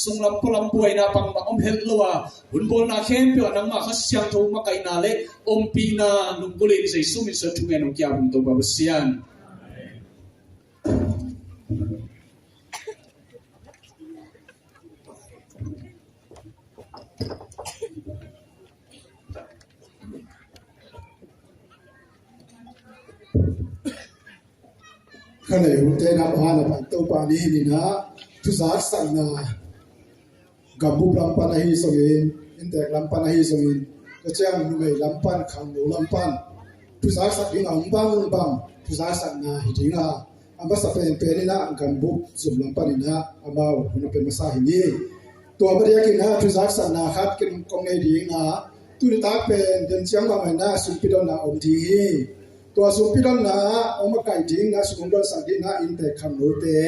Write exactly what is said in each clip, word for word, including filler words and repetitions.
Sunglam pualam buaina bangmah om het lo a, hun bawlna khempeuh ah nangmah Kha Siangtho makaihna le ompihna lunggulh in Jesu min suang thungen hong kia hong Topa Pasian. Khanei hute na pa na pan Topa ni hi ni na, thuzaksakna gambup lam pan ahi zongin, inntek lam pan ahi zongin, tua ciang numei lam pan, khangno lam pan thuzaksak ding a hong bangbang thuzaksakna hi ding a, a masa penpen in ah gambup zum lam pan in ah amau hun a pen masa hi ni. Tua madiakin ah thuzaksakna khat ken kong nei ding a, tuni tak pen den ciang mahmah in ah sumpidonna om ding hi. Tua sumpidonna om a kaih ding ah sum hong donsak ding ah inntek khangnote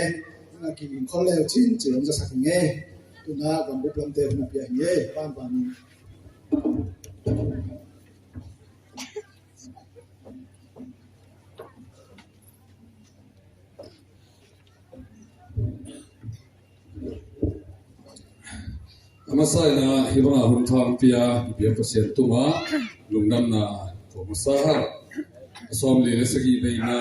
na kiging khol leu cin cin hong zasak hi nge. Tuna gambup lamte hun a pia hi nge. Pan pan ni. A masa in ah hih banga hun thang pia i biak Pasian tungah lungdamna ko masa hang. A sawmli le sagih veina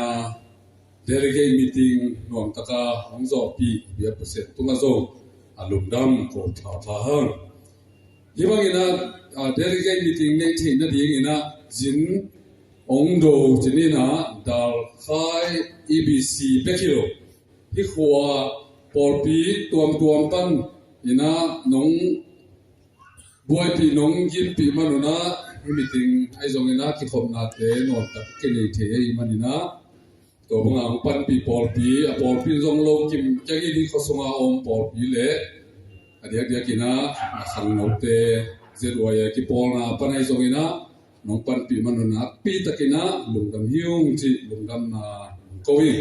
delegate meeting nuamtaka hong zawhpih i biak Pasian tungah zong a lungdam ko tha tha hang. Hih bangin ah, ah, delegate meeting neih theih nadingin ah zin hong do cin in ah Dalkhai E B C bek hi lo. Hih khua pawlpi tuamtuam pan in ah nong buaipih nong ginpih man un ah hih meeting ahi zongin ah kikhopnate nuamtak kinei thei ahih manin ah tua banga hong panpih pawlpi, a pawlpi zong lo kim ciangin hih khua sunga a om pawlpi le a diakdiakin ah a khangnote Z Y A kipawlna pan ahi zongin ah nong panpih man un ah nakpi takin ah lungdam hi ung cih lungdamna ko hi.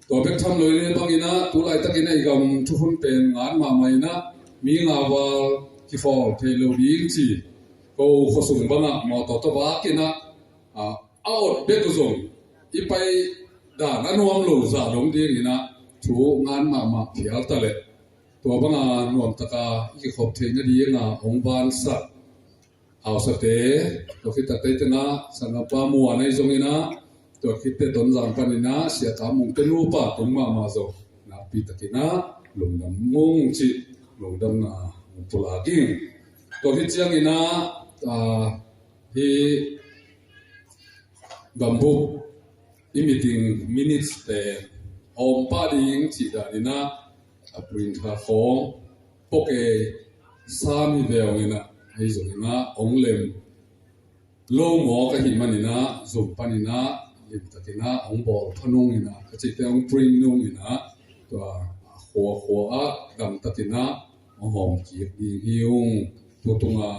Tua bek tham lo in hih bangin ah tu laitakin ah i gam thukhun pen ngan mahmah in ah mi nga val kikhawl thei lo ding ci ko khua sung bangah mawtaw tawh vakin ah, ah, a ot bek uh zong i pai dan a nuam lo zah dong dingin ah thu ngan mahmah phial ta leh tua banga nuamtaka i kikhop theih nadinga hong vansak hausate, tua khit tak tei tengah sanggam pa Muan ahi zongin ah, tua khit teh Tonzang panin ah Sia Kam Mung te nupa tung mahmah zong nakpi takin ah lungdam ung cih lungdamna hong pulak ing. Tua khit ciangin ah, ah, hih gambup i meeting minutes te a om pah ding cih danin ah a print kha khawng pok ei sam hi ve ung in ah, ahi zongin ah hong lem lo mawk ahih manin ah zum panin ah limtakin ah hong bawl pha nung in ah ka cihte hong print nung in ah tua khuakhua ah gamtakin ah hong hawm kik ding hi ung. Tutunga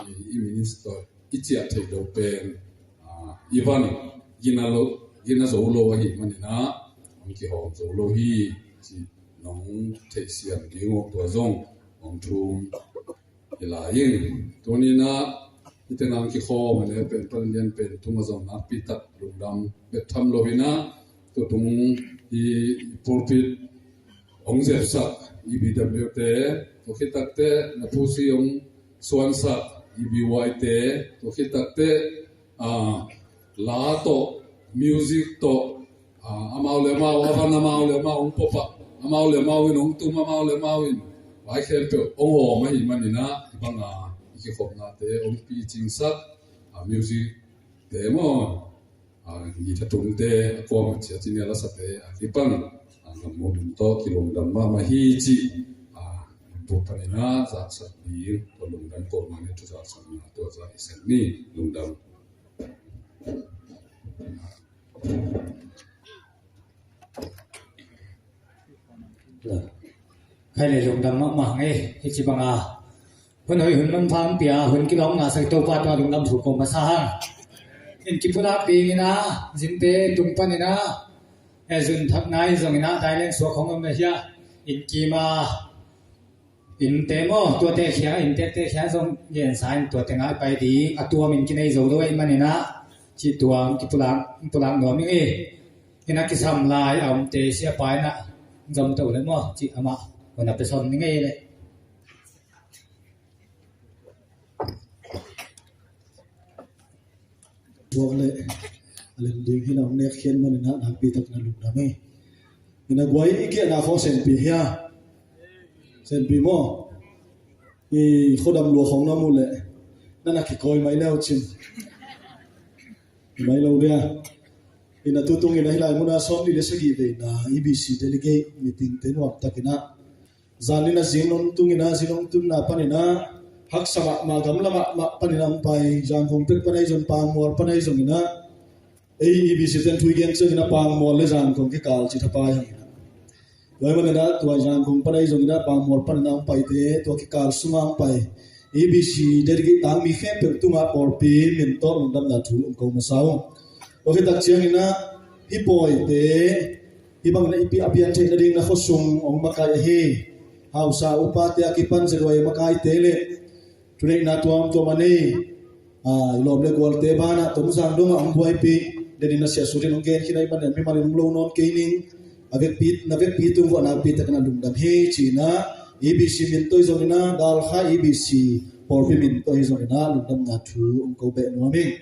i minister i ciah theih loh pen, ah, i van gina lo, gina zo lo ahih manin ah hong kihawm zo lo hi ci. nong theihsiam ding uh tua zong hong thum hi lai ing. Tuni-in ah hih teng ah kikhawm a, ne pen pan lian pen tung a zong nakpi tak lungdam bek tham lo-in ah, tua tung i pulpit hong zepsak i B W te, tua khit takteh na Pu Si hong suansak i B Y te, tua khit takteh, ah, la tawh, music tawh, ah, amau le amau, a van amau le amau hong pop a, amau le amau in hong tum, amau le amau in vai khempeuh hong hawm ahih manin ah, hih bang a i kikhopnate hong picingsak, ah, music te maw, ah, guitar tumte, a kuamah ciat ciang a lasate, a kipan, ah, gam mumin tawh kilungdam mahmah hi cih, ah, buk panin ah zaksak ding, tua lungdam ko mah ni, tua zaksakna tua zak i seng ni. Lungdam. Khai le lungdam mahmah ngei, hih ci bang a hun hoih hun manpha hong pia, hun kilawm ngahsak Topa tungah lungdam thu ko masa hang. In kipulak dingin ah, zinte tung panin ah, eh, zun thak nai zongin ah, Thailand suak hong om na hia, in kima, innte maw, tuate khia, inntekte khia zong gensa in tuate ngai pai ding, a tuam in kinei zo lo ahih manin ah, cih tuam kipulak, pulak nuam ing ei. In a kisam lai a omte siapa in ah zom to le maw, cih amah hun a pia sawn ning ei le. Tuak le a lem ding hi lo, nek khian manin ah nakpi tak na lungdam ei. In a guai i kiahna khawng senpi hia? Senpi maw? I khuadam lua khawng na mu le, na na kikawi mai leu cin. Mai lo dia. In a tu tungin ah hih lai mun ah sawmnih le sagih veina E B C delegate meeting te nuam takin ah, zan in a zing nong tungin ah, zing nong tunna panin ah, haksa mahmah, gamla mahmah panin ah hong pai, Zangkong pek pan ahi zong, Pangmual pan ahi zongin ah, ei E B C ten thu i gen ciangin ah Pangmual le Zangkong kikal cih thapai hang in ah. Tua ahih manin ah tua Zangkong pan ahi zongin ah, Pangmual panin ah hong paite, tua kikal sungah hong pai E B C delegate tangmi khempeuh tungah pawlpi min tawh lungdamna thu hong ko masa ung. Tua khit tak ciangin ah hih pawite, hih bangin ah i pi-, a pian theih nading na khuasung hong makai ahi hausa upate a kipan Z Y A makaite le thuneihna tuamtuam a nei, ah, i lawm le gualte banah Tomzang dongah hong buaipih, denin a siahsut in hong gen khin ahih manin mimal in hong lo nawn kei ning. A vekpi, na vekpi tung vuah nakpi takin ah lungdam hi ci-in ah, E B C min tawh ahi zongin ah, Dalkhai E B C pawlpi min tawh ahi zongin ah lungdamna thu hong ko beh nuam ing.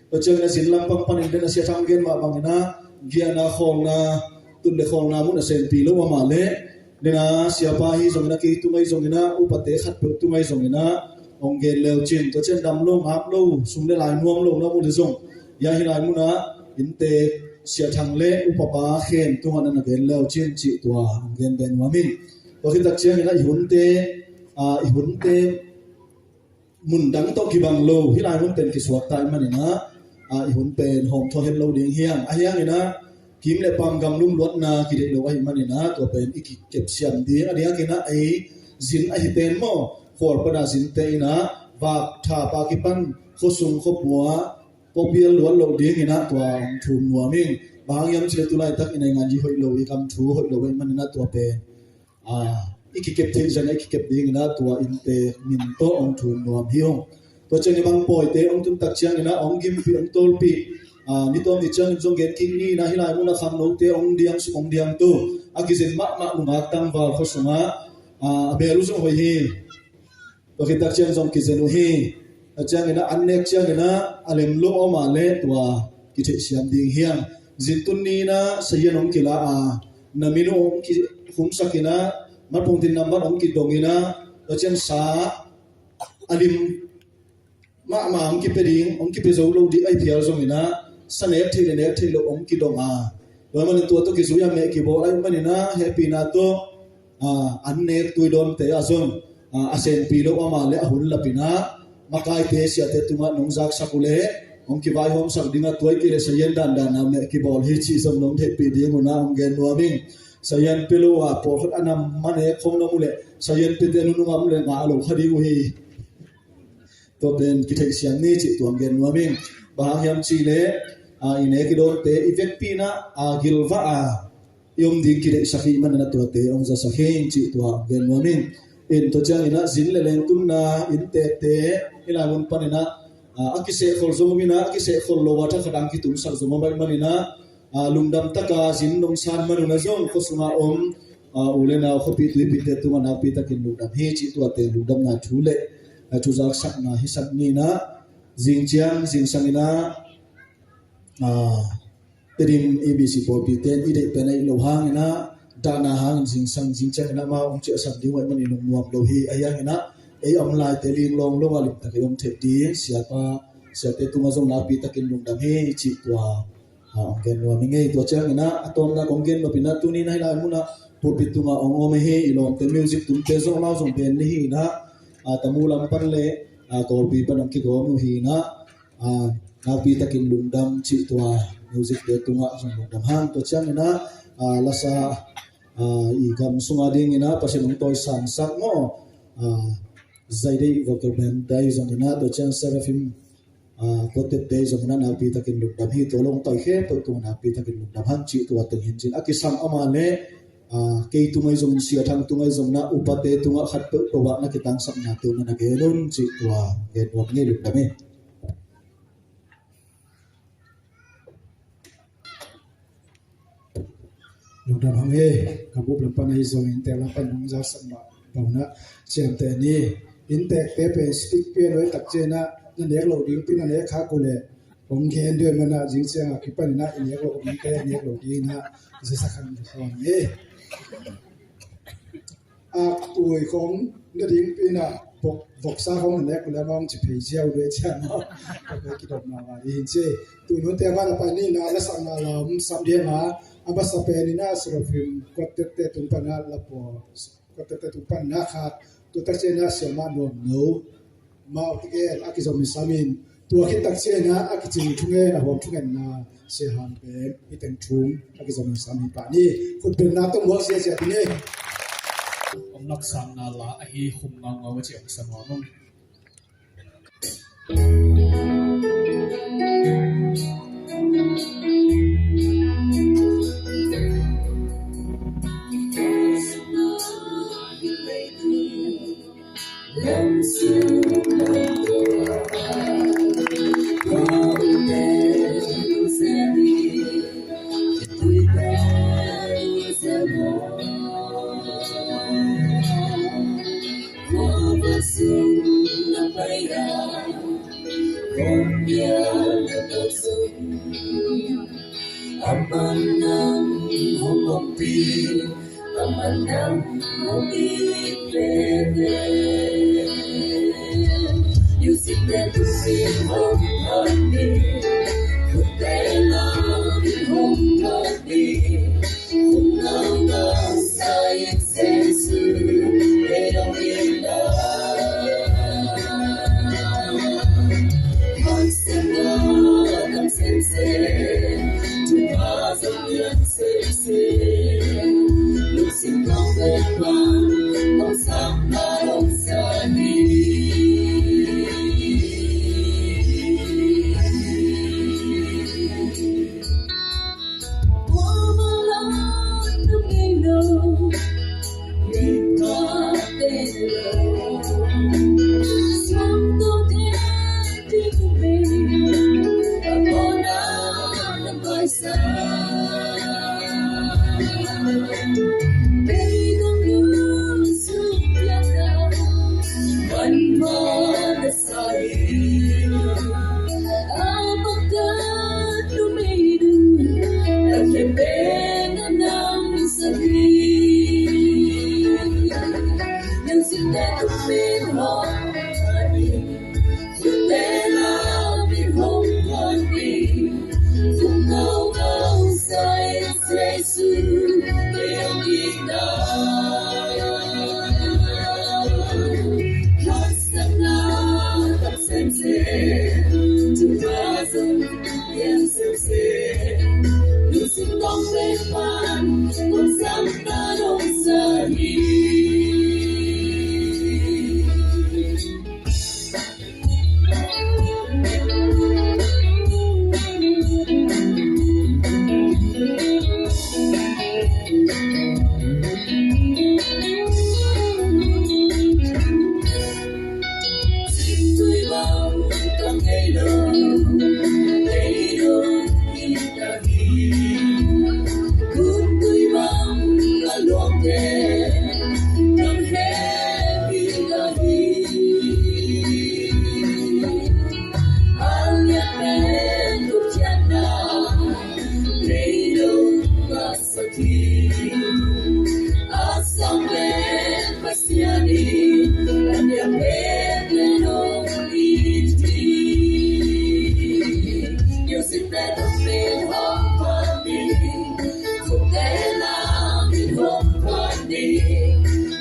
Tua ciangin a zin lampang panin den a Sia Thang gen mah bangin ah, giahna khawlna, tut le khawlna mun a senpi lo amah le, den a siapa ahi zongin ah, kei tung ahi zongin ah, upate khatpeuh tung ahi zongin ah, hong gen leu cin. Tua ciang dam lo, ngap lo, sum le lai nuam lo na mu le zong, hia hih lai mun ah inntek Sia Thang le upapa khen tungah na na gen leu cin cih tua hong gen beh nuam ing. Tua khit tak ciangin ah i hunte, ah, i hunte mun dang tawh kibang lo, hih lai mun pen kisuak ta ahih manin ah, ah, i hun pen hawmthawh het lo ding hi hang. Ahi hangin ah, kim le pam gam lum luatna kideih lo ahih manin ah, tua pen i kikep siam ding. A diakin ah ei zin ahi ten maw, khual pana zinte in ah, vak thapa kipan khuasung khuapua pawlpi a luat loh dingin ah tua hong thum nuam ing. Bang hang hiam cih leh tu laitak i naingan hi hoih lo, i gam thu hoih lo ahih manin ah tua pen, ah, i kikep theih zan a i kikep dingin ah tua inntek min tawh hong thum nuam hi ung. Tua ciangin bang pawite hong tun tak ciangin ah hong gimpih, hong tawlpih, ah, ni tawm ni ciangin zong gen kik ni in ah, hih lai mun ah khangnote hong diang suk, hong diang tu, a kizen mahmah nungak tangval khua sungah, ah, a bel uh zong hoih hi. Tua khit tak ciang zong kizen uh hi. A ciangin ah an nek ciangin ah a lem lo a om a leh tua kitheihsiam ding hi hang. Zin tun ni in ah sahian hong kila a, na min uh hong kikhumsak in ah, matpungtin nambat hong kidong in ah, tua ciang sa a lim mahmah hong kipia ding, hong kipia zo lo ding ahi phial zongin ah, sa nek theih le nek theih loh hong kidong a, tua ahih manin tua tawh kizui a meh kibawl ahih manin ah, hehpihna tawh, ah, an nek tui dawnte ah zong, ah, a senpi lo a om a leh a hun lapin ah, makaite siate tungah nong zaksak uh leh hong kivaihawmsak ding a, tua ahih kei leh sahian dandan a meh kibawl hi cih zong nong theihpih ding un ah hong gen nuam ing. Sahian pia lo a pawlkhat a nam ma nek khawng na mu leh, sahian piate nunung a mu leh ngah lo kha ding uh hi. Tua pen kitheihsiam ni cih tua hong gen nuam ing. Bang hang hiam cih leh, ah, i nek i dawnte i vekpi in ah, ah, gilvah a, i om ding kideihsak hi manin ah tuate hong zasak hi cih tua gen nuam ing. In tua ciangin ah zin le leng tunna inntekte hih lai mun panin ah, a, a kisehkhol zong om in ah, a kisehkhol lo a thakhat ah hong kitunsak zong om ahih manin ah, a, lungdam taka zin nong san man un ah zong khua sungah om, a, u le nau khuapi tuipite tungah nakpi takin lungdam hi cih tuate lungdamna thu le, a, thu zaksakna hisak ni in ah, zing ciang zingsang in ah, a, Tedim A B C pawlpite in i deih pen a i lo hangin ah, dahna hangin zingsang zing ciangin ah amau hong ciahsan ding uh ahih manin lungnuam lo hi. Ahi hangin ah ei a om laite linglawng lo a limtak ei om theih ding, siapa siate tungah zong nakpi takin lungdam hi cih tua, a, hong gen nuam ing ei. Tua ciangin ah a tawpna kong gen nop in ah tuni in ah hih lai munah pulpit tungah hong om ahi i lawmte music tumte zong amau zong band ni hi in ah, a, Tamu lam pan le, a, Kawlpi pan hong kigawm uh hi in ah, a, nakpi takin lungdam cih tua music te tungah zong lungdam hang. Tua ciangin ah, a, lasa, a, i gam sunga dingin ah Pasian hong tawisangsak maw, a, Zaidei vocal band te zong in ah, tua ciang Seraphim, a, quartet te zong in ah nakpi takin lungdam hi. Tua lawngtawi khempeuh tungah nakpi takin lungdam hang cih tua teng hi in, a kisam amah le, a, kei tung ahi zongin, Sia Thang tung ahi zongin ah upate tungah khat peuhpeuh ah na kitangsapnate uh na na gen un cih tua gen nuam ing ei. Lungdam hi. Lungdam hang ei. Ka bup lam pan ahi zongin inntek lam pan hong zasak mah bang in ah ciamteh ni. Inntekte pen stick pian uh tak ciangin ah na nek loh ding pi na nek khak uh leh hong gen ding ahih manin ah zing ciang a kipan in ah i nek loh dingte nek loh ding in ah zasak hang ei. Aktui khong na ding pi in ah vok, voksa khong na nek uh leh amah hong ci phei ziau uh ei ciang a, ka kidop mahmah ding hi ci. Tuni hun te mah na pai ni in ah lasakna lam sam ding a, a masa pen in ah Seraphim quartet te tung pan ah lapaw, quartet te tung pan in ah khat, tua tak ciang in ah Sia Mah Nuam No, Mah Uk Tikel a kizom in sam in, tua khit tak ciangin ah a kicing thungen, a huam thungenna Sia Ham Pem, hih teng thum a kizom in sam hi pah ni. Khutbetna tawh muak ziahziah ding hi. Hong laksakna la ahi khum ngaungau a ci hong sa nuam ung.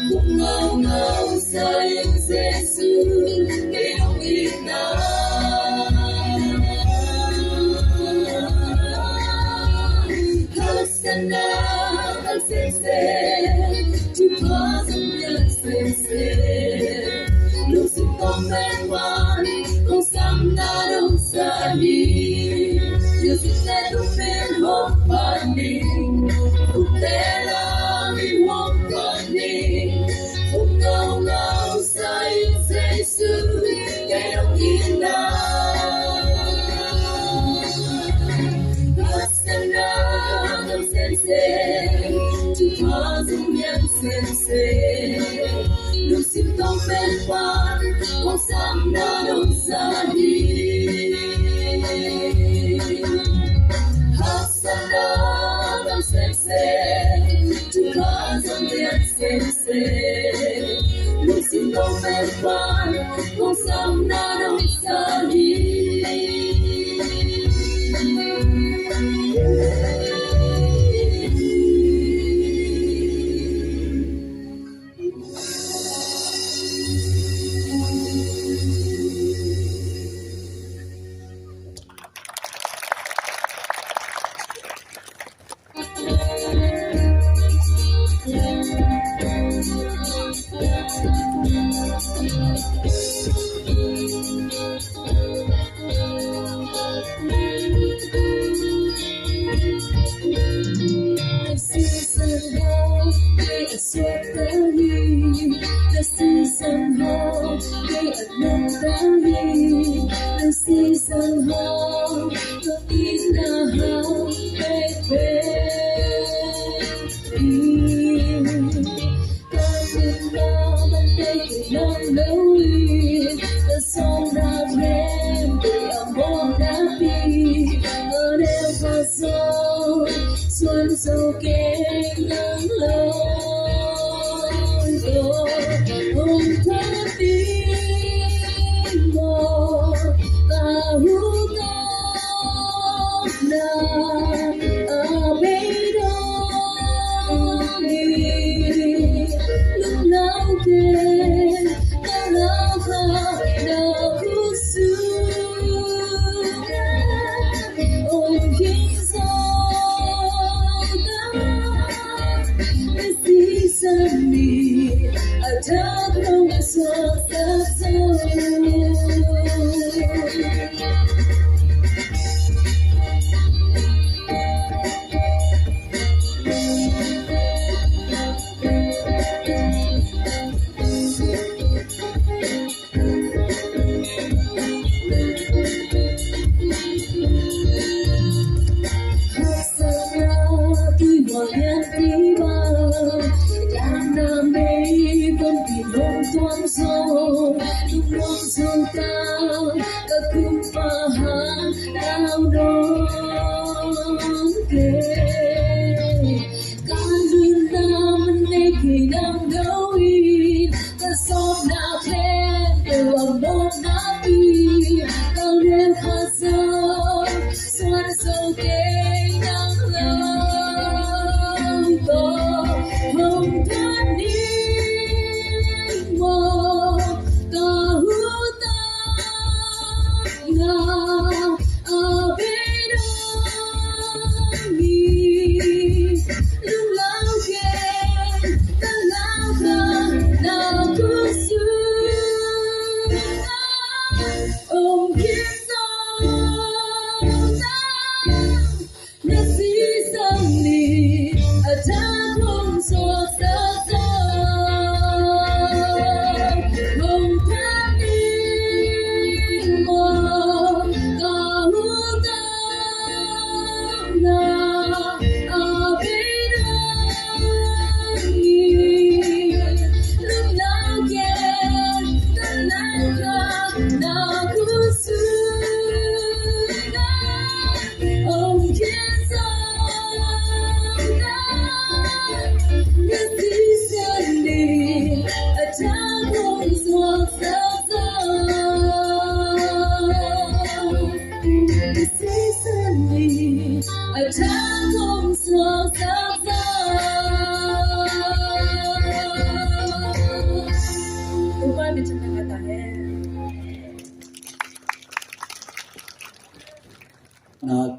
Khum ngaungau sa ing Jesu, kei nong itna. Haksatna khang sese, thupha zong piak sese. Lungsim tawh pen wan, kong sam na dong sa hi. Music le tung pen hong pan ni, ute la min hong pan ni. Khum ngaungau sa ing Jesu, kei nong itna. Haksatna khang sese, thupha zong piak sese. Lungsim tawh pen wan, kong sam na dong sa hi. Haksatna khang sese, thupha zong piak sese. Lungsim tawh pen wan, kong sam na dong sa hi.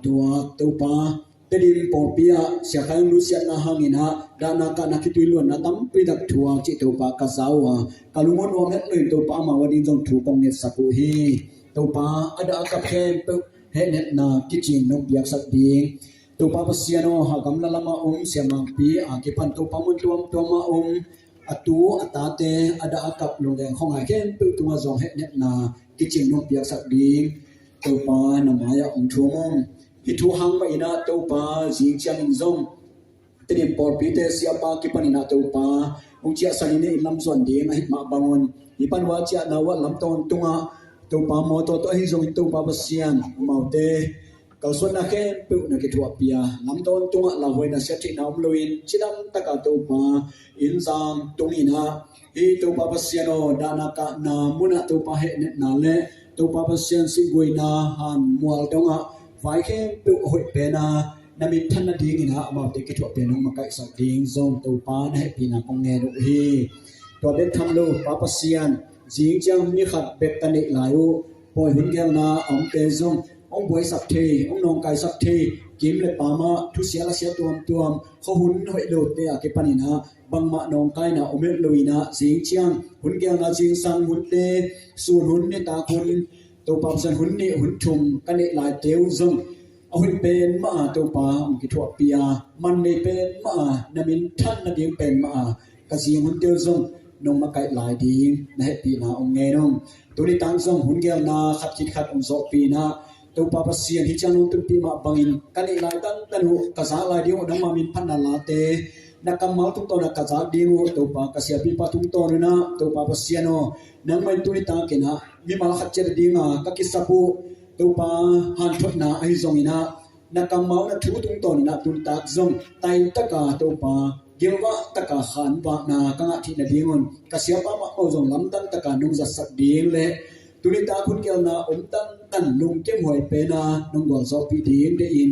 Tua Topa, Tedim pawlpi ah Sia Khai Hang nusiatna hangin ah dahna kahna khitui luanna tampi tak thuak cih Topa ka za uh a, ka lung a nuam het loin Topa amau a ding zong thu kong ngetsak uh hi. Topa, a dah a kap khempeuh hehnepna kicing nong piaksak ding. Topa Pasian aw, Hagam la lamah om Sia Mangpi a kipan Topa mun tuamtuam ah om a tu a tate, a dah a kap lunggeng khuangai khempeuh tungah zong hehnepna kicing nong piaksak ding Topa na mai-ah hong thum ung. Hih thu hang mah in ah Topa, zing ciangin zong Tedim pawlpite siapa kipanin ah Topa hong ciahsan in, inn lam zuan ding ahih mah bangun, hih pan uh a ciahna uh ah lam tawntungah Topa mawtaw tawh ahi zongin Topa Pasian, amaute kalsuanna khempeuh na kithuahpih a, lam tawntungah lauhuaina siattheihna om loin cidam takah Topa inn zang tungin ah, hih Topa Pasian aw, dahna kahna munah Topa hehnepna le Topa Pasian sihguaina han mual dongah vai khempeuh a hoih pen a na minthan nadingin ah amaute kithuahpih a nong makaihsak ding zong Topa na hehpihna kong ngen uh hi. Tua bek tham lo Pa Pasian, zing ciang ni khat bek ka neih lai uh, pawi hun gelna a omte zong hong buaisak thei, hong nawngkaisak thei, kim le pam ah thusia lasia tuamtuam, khuahun hoih lote a kipanin ah bangmah nawngkaina om het loin ah, zing ciang hun gelna zingsang hunte, sun hun, nitak hun, Topa Pasian, hun nih hun thum ka neih laite uh zong a hoih pen mah a Topa hong kithuahpih a, man nei pen mah a, na minthan nading pen mah a ka zing hunte uh zong nong makaih lai ding na hehpihna hong ngen ung. Tuni tang zong hun gelna khat khit khat hong zawhpih in ah, Topa Pasian, hih ciang nong tunpih mah bangin ka neih lai tantan uh, ka zak lai ding uh nangma min phatna late, na kammal tungtawn ah ka zak ding uh Topa, ka siapipa tungtawn un ah Topa Pasian aw, nangmah in tuni takin ah mimal khat ciat a ding a ka kisap uh Topa, hanthotna ahi zongin ah, na kammal na thu tungtawn in ah tuni tak zong taintak a Topa, gilvah tak a khanvakna ka ngah theih nadingun ka siapa mahmah uh zong lamdang tak a nong zatsak ding le tuni tak hun gelna om tantan lungkiamhuai pen a nong gualzawhpih ding deihin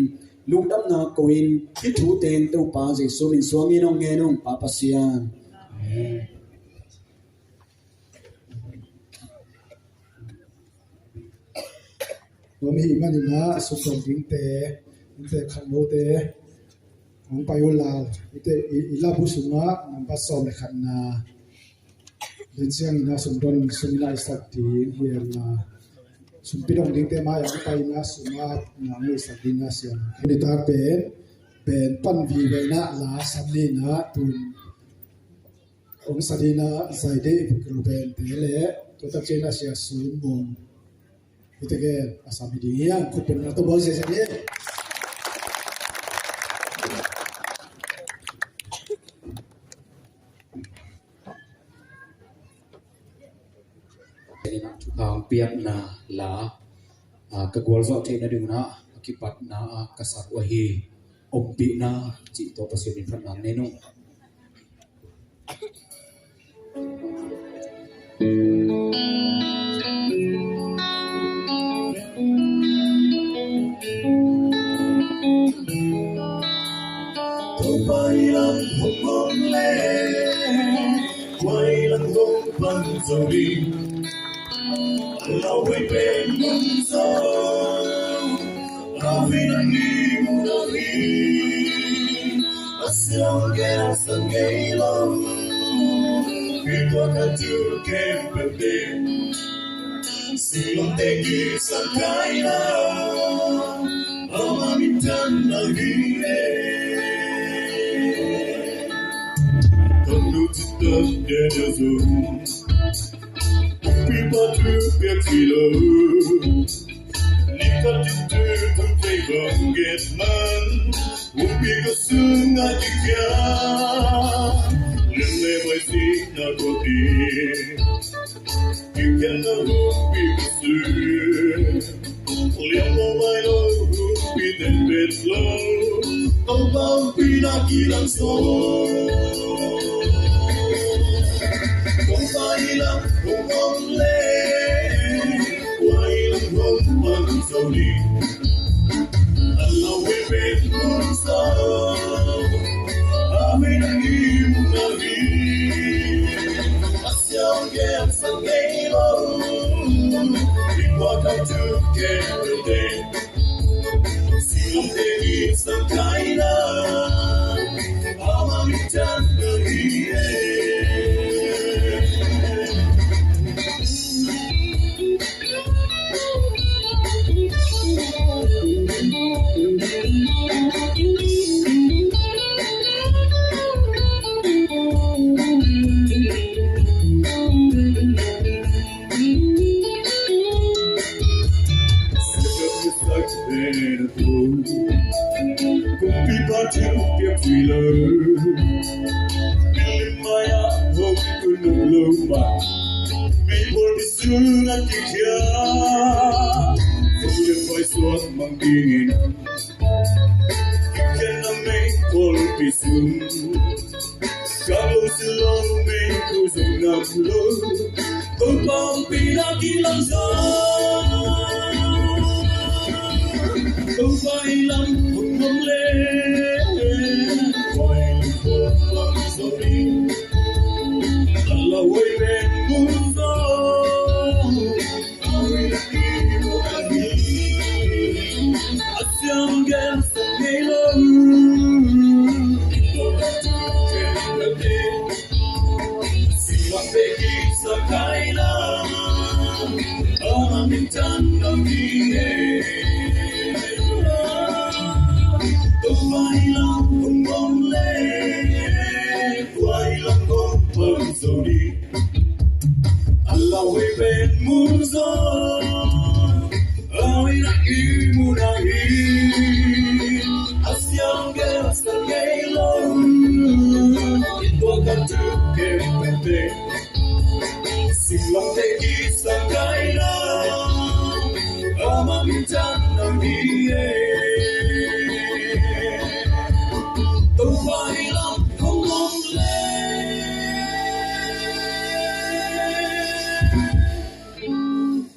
lungdamna ko-in hih thu teng Topa Jesu min suangin hong ngen ung, Pa Pasian. Amen. Tua mi hih manin ah a sungdong dingte, innte khanlote hong pai uh la, i te, i, i labu sungah nambat sawm le khatna, den siangin ah sumdon sungin ah i sak ding hi a, la sumpi dong dingte mai-ah hong pai in ah sungah na hong i sak ding a siam. Nitak pen, pen pan vive in ah la sam ni in ah tun hong sa ding a Zaide i pukil bente le tua tak ciangin a Sia Sum Bung. Hihte gen a sam hi ding hiam? Khut beng na tawh bawl ziahziah ni. Thupha hong piakna la, ah, ka gualzawh theih nading un ah a kipatna ah ka sak uh ahi. Ompihna cih tawh Pasian min phatna ngen ung. Ko pai lang hong om le, pai lang hong pan zo ding. A lauhuai pen mun zo, a vei nang ni mu nang ni. A siang gen a sang ngei lo, pi tua ka tu kem pen te. Sing long te ki sang kai na, a ma min tan na vi ne. Tong lu ti tan de de zo. Pi pa tu pia ti lo. Ni ka ti tu tu te bang get man. Won't be the soon I can get. Lim le bai si na ko ti. You can na won't be the soon. Liang lo bai lo won't be the bed lo. Tong bang pi na ki lang so. Tong bai lang hong om le. Wai lang hong bang so ni. A lauhuai pen mun zo. A vei nang ni mu nang ni. A siang gen sang ngei lo. Pi tua ka tu kem pen te. Si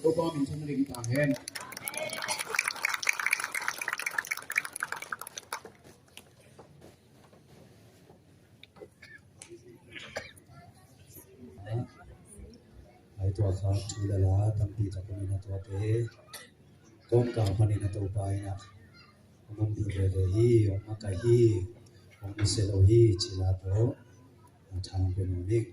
Topa min thang ding tang hen. Ai tua kha thu le la tampi tak om in a, tuate kawmkal panin a Topa in a hong om veve hi, hong makaih hi, hong nusia lo hi ci la tawh a thang pia nuam ing.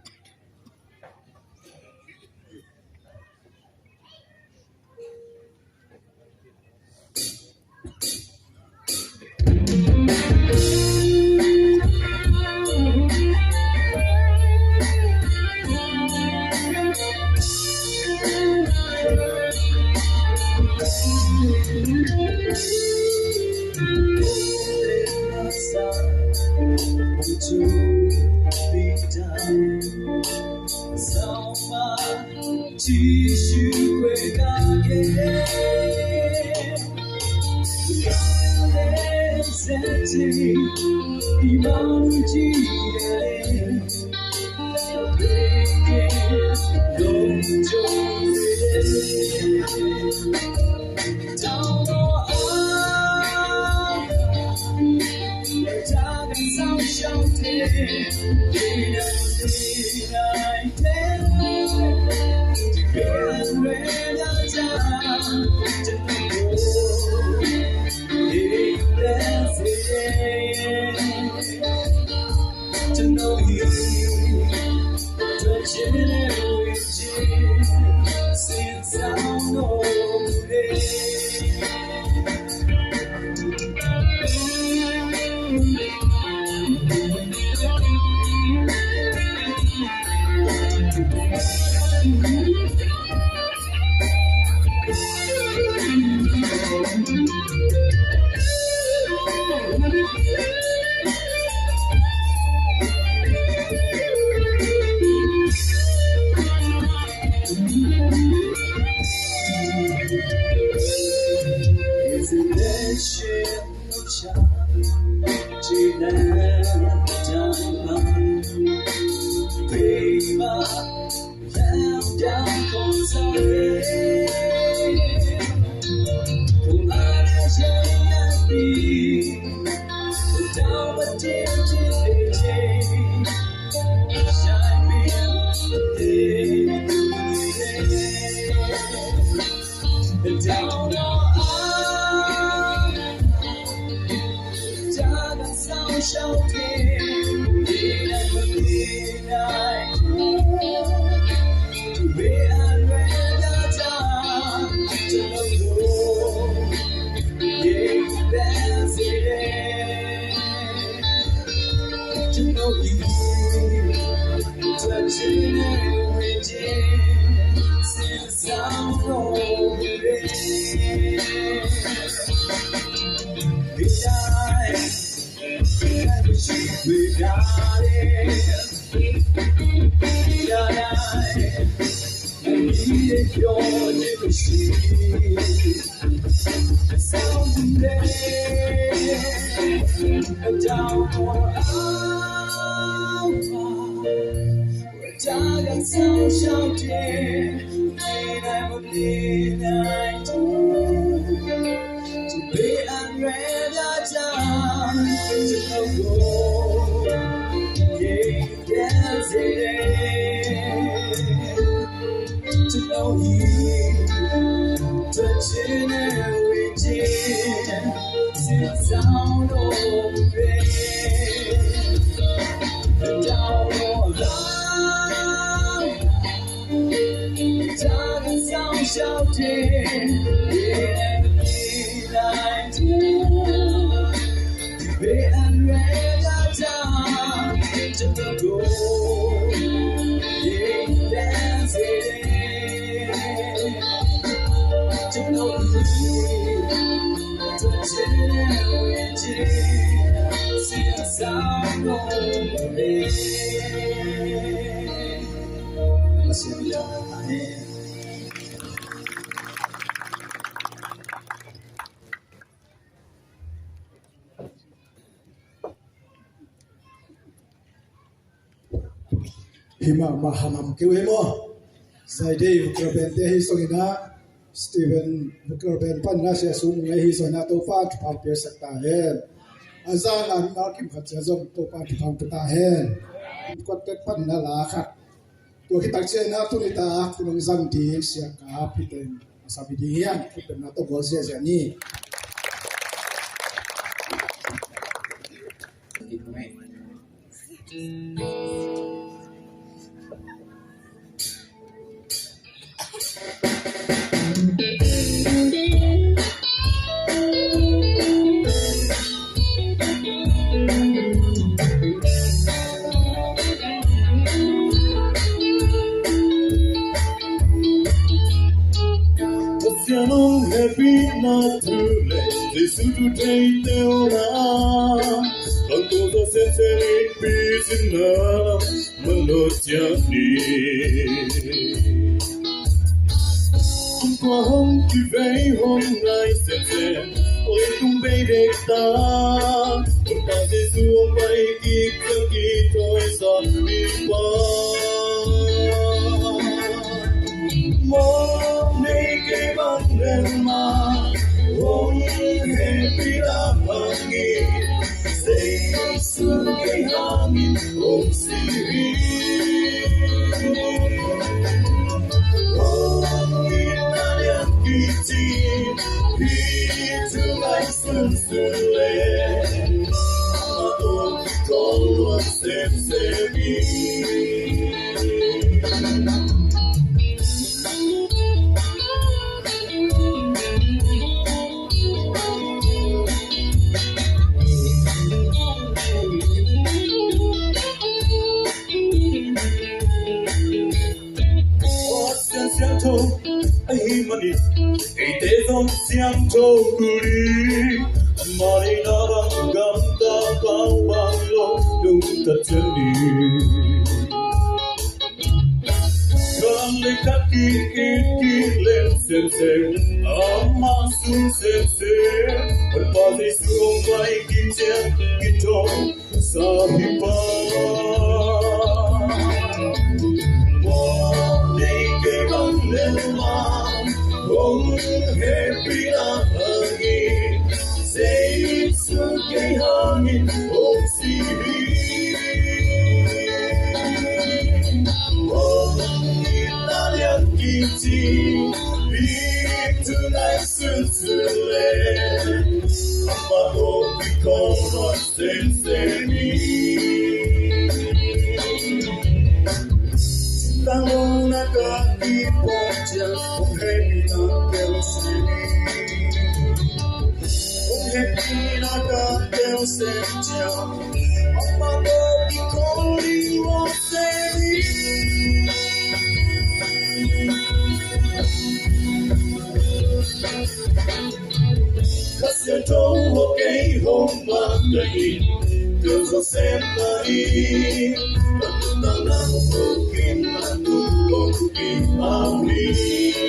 Your legacy. Someday, a down or out. We're tired and sound shouting, we never did I do. To be unread, I down to the world. Yeah, that's it. To know you, touching and reaching, since sound of rain. And down your line, time sound shouting, yeah, I do. Hi mahmah hamham kei uh hi maw? Zaidei Vocal Band te ahi zongin ah, Stephen Vocal Band panin ah, Sia Sum Ngai ahi zongin ah, Topa thupha piaksak ta hen. A zang a mimal kim khat ciang zong Topa thupha pia ta hen. Quartet panin ah la khat. Tua khit tak ciangin ah tuni-a khut hong zang ding Sia Kap Pi teng a sa pi ding hi hang, khut bengna tawh bawl ziahziah ni. Pasian hong hehpihna thu leh Jesu thu theite un ah, khangto zaw semsem in picing na lam manawh ciat ni. Kum kua hong kivei hong nai semsem, leitung bei dektak, Honpa Jesu hong pai kik ciang kithoisa ding pa. Mawk nei kei bang lel mah, hong hehpihna hangin, Jesu kei hangin hong si hi. Hong itna lian kici, hih thu ngaihsun sun leh, amah tawh kikawl luang semsem hi. Pasian siangtho ahih manin, eite zong siangtho kul ni. Amah deihna bang gamta, pau bang lo, lungtang ciat ni. Khat le khat ki-it kilem semsem, amah sung semsem, Honpa Jesu hong pai kik ciang kithoisa hi pah. Mawk nei kei bang lel mah, hong hehpihna hangin, Jesu kei hangin hong si hi. Hong itna lian kici, hih thu ngaihsun sun leh, amah tawh kikawl luang semsem hi. Tanglo na ka kipawt ciang, hong hehpihna keu sem hi. Hong hehpihna ka keu sem ciang, amah tawh kikawl ding luang sem hi. Kha Siangtho hong kei hong mah ka hi, ka zaw sem ka hi. Ka tung tang nang hong kin, ka tung hong kin a hi.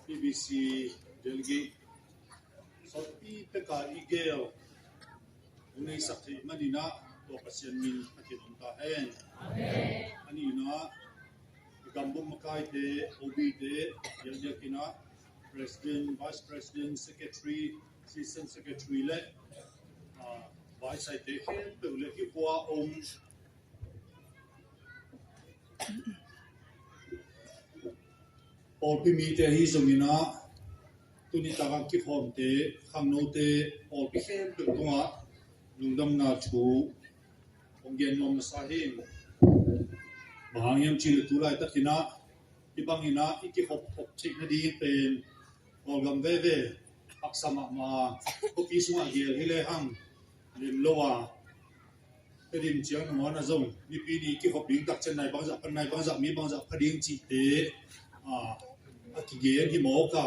P B C delegate, sawtpi peka i gel hong neisak theih maninah tua Pasian min a kinawm ta hen. Amen. A ninah i gambup makaite, O B te, diakdiakinah President, Vice President, Secretary, Assistant Secretary le, ah, Vice-te khempeuh le hih khua om pawlpi mite ahi zonginah tuni takah kikhawmte, khangnote, pawlpi khempeuh tungah lungdamna thu hong gen nuam masa hi. Bang hang hiam cih leh tu laitakinah hih banginah i kikhop khop theih nading pen Kawlgam veve haksa mahmah a, khuapi sungah gel hi lehang lem lo a, Tedim ciang nangawn a zong nipi ni kikhop ding takciang nai bangzah pan nai bangzah mi bangzah pha ding cihte, a, a kigen hi mawk a,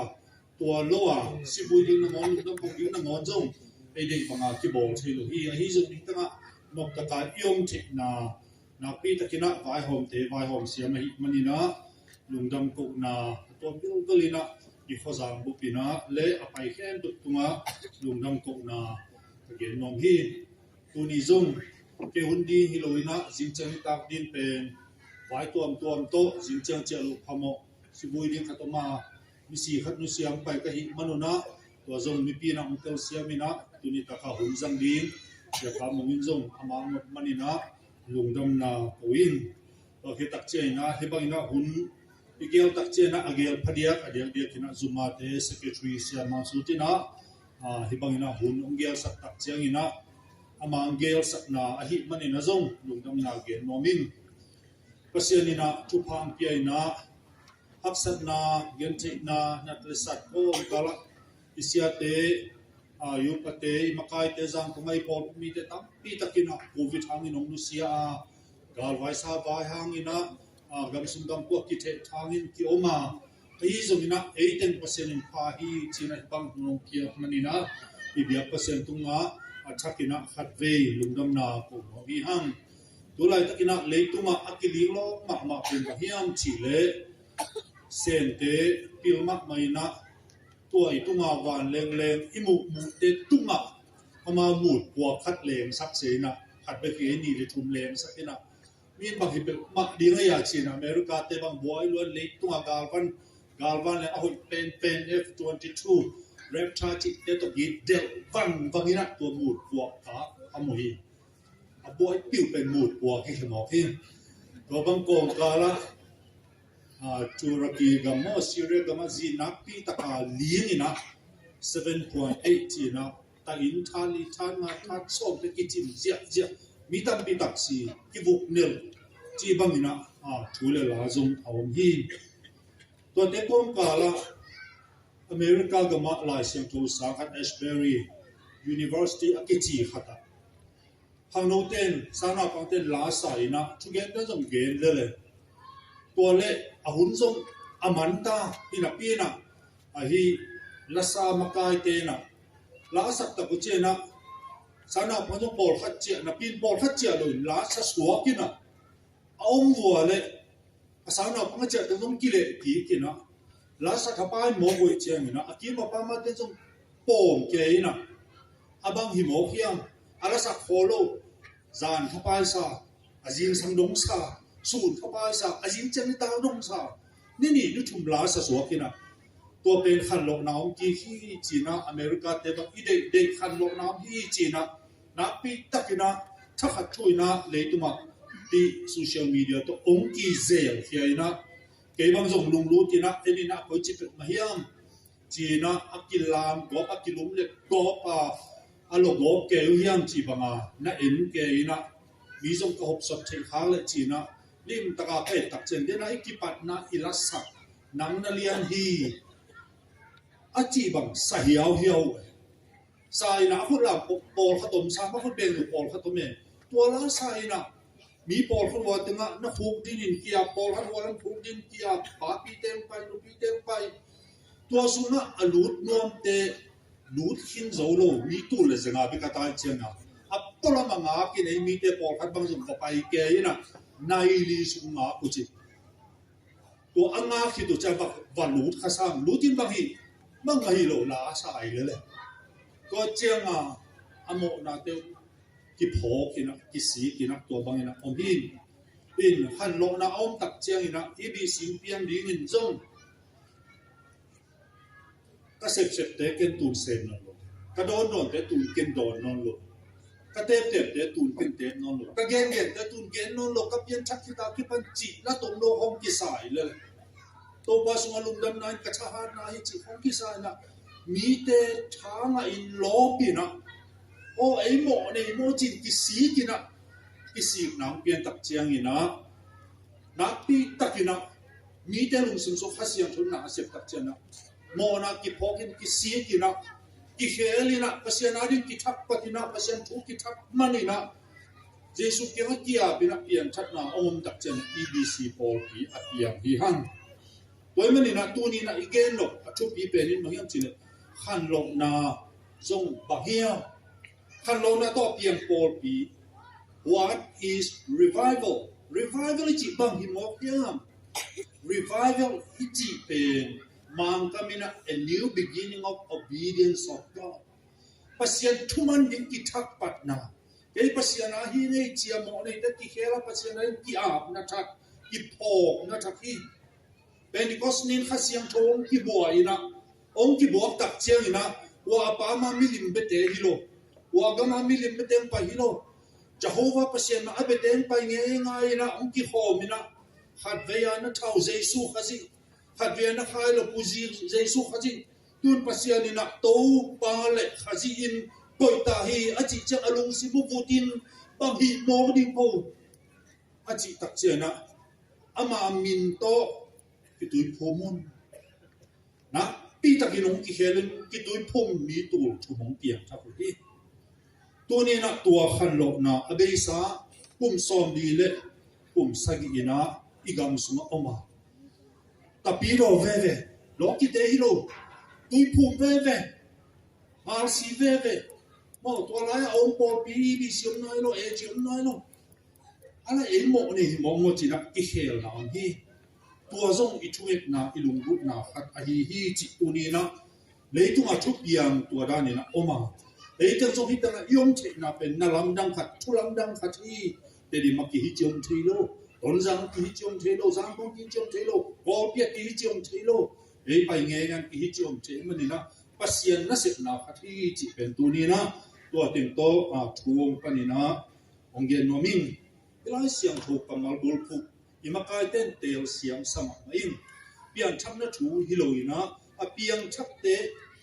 tua lo a sivui ding nangawn, lungdam khop ding nangawn zong ei deih banga kibawl thei lo hi. Ahi zong ding tangah noptaka i om theihna nakpi takinah vaihawmte vaihawm siam ahih maninah lungdam kohna a tuam vilvelinah i khuazang bupinah le a pai khempeuh tungah lungdam kohna ka gen nuam hi. Tuni zong kei hun ding hi loinah zingciang nitak ding pen vai tuamtuam tawh zingciang ciah loh phamawh sivui ding khat om a, misi khat nusia hong pai ka hih manunah tua zong mipi inah hong telsiam inah tuni takah hun zang ding Sia Kha Mung in zong ama ngot manin ah lungdamna ko in. Tua khit tak ciangin ah hih bangin ah hun i gel tak ciangin ah a gel phadiak a diakdiakin ah Zumate Secretary Sia Mang Sut in ah, ah, hih bangin ah hun hong gelsak tak ciangin ah ama hong gelsakna ahih manin ah zong lungdamna gen nuam ing. Pasian in ah thupha hong pia in ah haksatna, gentheihna, nat le sat kawmkal ah i siate, ah, i upate, i makaite, zangkong ah i pawlpi mite tampi takin ah Covid hangin hong nusia a, galvai savai hangin ah, ah, gamsung gamkuah kithehthang in ki-om a, ahi zongin ah ei teng Pasian in pha hi ci-in ah hih bang hun hong piak manin ah i biak Pasian tungah a thakin ah khatvei lungdamna ko nuam hi hang. Tu laitakin ah leitungah a kiling lawk mahmah pen bang hiam cih leh, Sente pil mahmah in ah tua i tungah vanlengleng i muhmuhte tungah amau mut puak khat lengsak se in ah, khat bek hi, nih le thum lengsak in ah, mi in bang hi bek mah ding a hia ci-in ah America-te bang buai luat, leitungah galvan, galvan leng a hoih penpen F twenty-two Raptor cihte tawh git delh vangvang in ah tua mut puak kha a mu hi. A buai piu pen mut puak hi, hi mawk hi. Tua bang kawmkal ah, ah, Turkey gam maw, Syria gam ah zi nakpi taka ling in ah, seven point eight ci-in ah, ta inn tha li, tha nga, tha sawmte kicim ziahziah, mi tampi tak si kivuk nel cih bangin ah, ah, thu le la zong a om hi. Tuate kawmkal ah America gam ah Lai Siangtho sang khat, Asbury University a kici khat ah khangnote'n, sangnaupangte'n la sa in ah thugente zong gen lele. Tua leh a hun zong a man ta, hi napi in ah ahi lasa makaite in ah la a sak tak uh ciangin ah sangnaupang zong pawlkhat ciah, napi in pawlkhat ciah lo in la sa suak in ah a om vua leh a sangnaupang a ciahte zong kileh kik in ah, la sa thapai mawk uh ciangin ah a kim a pamate zong pawm kei in ah, a bang hi mawk hiam, a la sak khawl lo, zan thapai sa, a zingsang dong sa, sun thapai sa, a zing ciang nitak dong sa, ni nih ni thum la sa suak in ah, tua pen khanlawhna hong kik hi ci-in ah, America-te bang i deihdeih khanlawhna hong hi ci-in ah, nakpi takin ah thakhat thu in ah leitungah hih social media tawh hong kizelkhia in ah, kei bang zong lunglut in ah, en in ah, koi ci pek mah hiam ci-in ah, a kilam gawp, a kilum le gawp a, a lo gawp kei uh hiam cih banga na en kei in ah, mi zong ka hopsot theih khak leh ci-in ah, limtaka ka et tak ciang, den a i kipatna i lasak, nang na lian hi, a cih bang sa hiauhiau. Sa in ah a khut lam pawlkhat om, sa a khut beng lo pawlkhat om e. Tua la sa in ah mi pawlkhat hua tengah na khuk dingin kia, pawlkhat hua lam khuk dingin kia, papi teng pai, nupi teng pai. Tua sungah a lut nuamte lut khin zo lo, mi tul le zenga bek a tai ciangin ah, a pualam a ngak in ei mite pawlkhat bang zong ka pai kei in ah, nai li sung ngak uh ci. Tua a ngak khit uh ciang va, va lut kha sam, lut in bang hi, bang ahi lo la a sa ai lele. Tua ciangin ah a mawhnate kiphawk in ah, kisik in ah, tua bangin ah om hi. In khanlawhna a om tak ciangin ah, i bisi'n piang dingin zong ka sepsepte ken tun sem nawn lo, ka dawndawnte tun ken dawn nawn lo, ka teptepte tun ken tep nawn lo, ka gengente tun gen nawn lo, ka pianthak khit a kipan cih la tom lo hong kisa hi lele. Topa sungah lungdamna in ka thahatna hi cih hong kisa in ah, mite tha ngah in lawp in ah, aw, ei mawh nei maw ci-in kisik in ah, kisikna hong pian tak ciangin ah, nakpi takin ah mite lungsim sung Kha Siangtho in ah a sep tak ciangin ah, mawhna kiphawk in, kisik in ah, kikhel in ah, Pasian ading kithak pat in ah, Pasian thu kithak man in ah, Jesu kiangah ki-ap in ah pianthatna a om tak ciangin ah, E B C pawlpi a piang hi hang. Tua ahih manin ah tuni in ah i gen nop a thupi pen in bang hiam cih leh, khanlawhna zong bang hiam? Khanlawhna tawh a piang pawlpi. What is revival? Revival i cih bang hi mawk hiam? Revival i cih pen Mangkam in ah a new beginning of obedience of God. Pasian thuman ding kithak patna. Kei Pasian a hi ngei ci-a mawh neite kikhel a, Pasian a ding ki-apna thak, kiphawkna thak hi. Pentecost ni in Kha Siangtho hong kibuak in ah, hong kibuak tak ciangin ah, ua a pam a milim biate hi lo, Ua gama milim beteng pai hi lo. Jehovah Pasian mah a beteng pai ngeingai inah hong kikhawm inah khatvei a na thau Jesu Khazih, khatvei a na khai lo Pu Jesu Khazih. Tun Pasian inah Topa le Khazih in koih ta hi a cih ciang a lungsim uh vut in bang hih mawk ding ko a cih tak cianah ama min tawh kituiphum un. Nakpi takin hong kikhel in kituiphum mi tul thum hong piangthak uh hi. Tuninah tua khanlawhna a beisa kum sawm li le kum sagih inah i gam sungah om a, tapidaw veve, lawkite hi lo, tuiphum veve, malsi veve. Maw, tua lai a om pawlpi i bisi om nai lo, e ci om nai lo. Ala ei mawh nei hi mawh maw cinah i khelna om hi. Tua zong i thungetna, i lunggulhna khat ahi hi cih tuninah leitungah thupiang tua daninah om a, leitang zong hitangah i om theihna pen na lamdang khat, thu lamdang khat hi. Tedim a kihi ci om thei lo, Tonzang a kihi ci om thei lo, Zangkong kihi ci om thei lo, Kawlpi a kihi ci om thei lo. Ei pai ngeingai kihi ci om thei maninah Pasian nasepna khat hi cih pen tuninah tua teng tawh a thu hong paninah hong gen nuam ing. I Lai Siangtho kammal bulphuh i makaite in telsiam sa mahmah in, pianthakna thu hi lo inah a piangthakte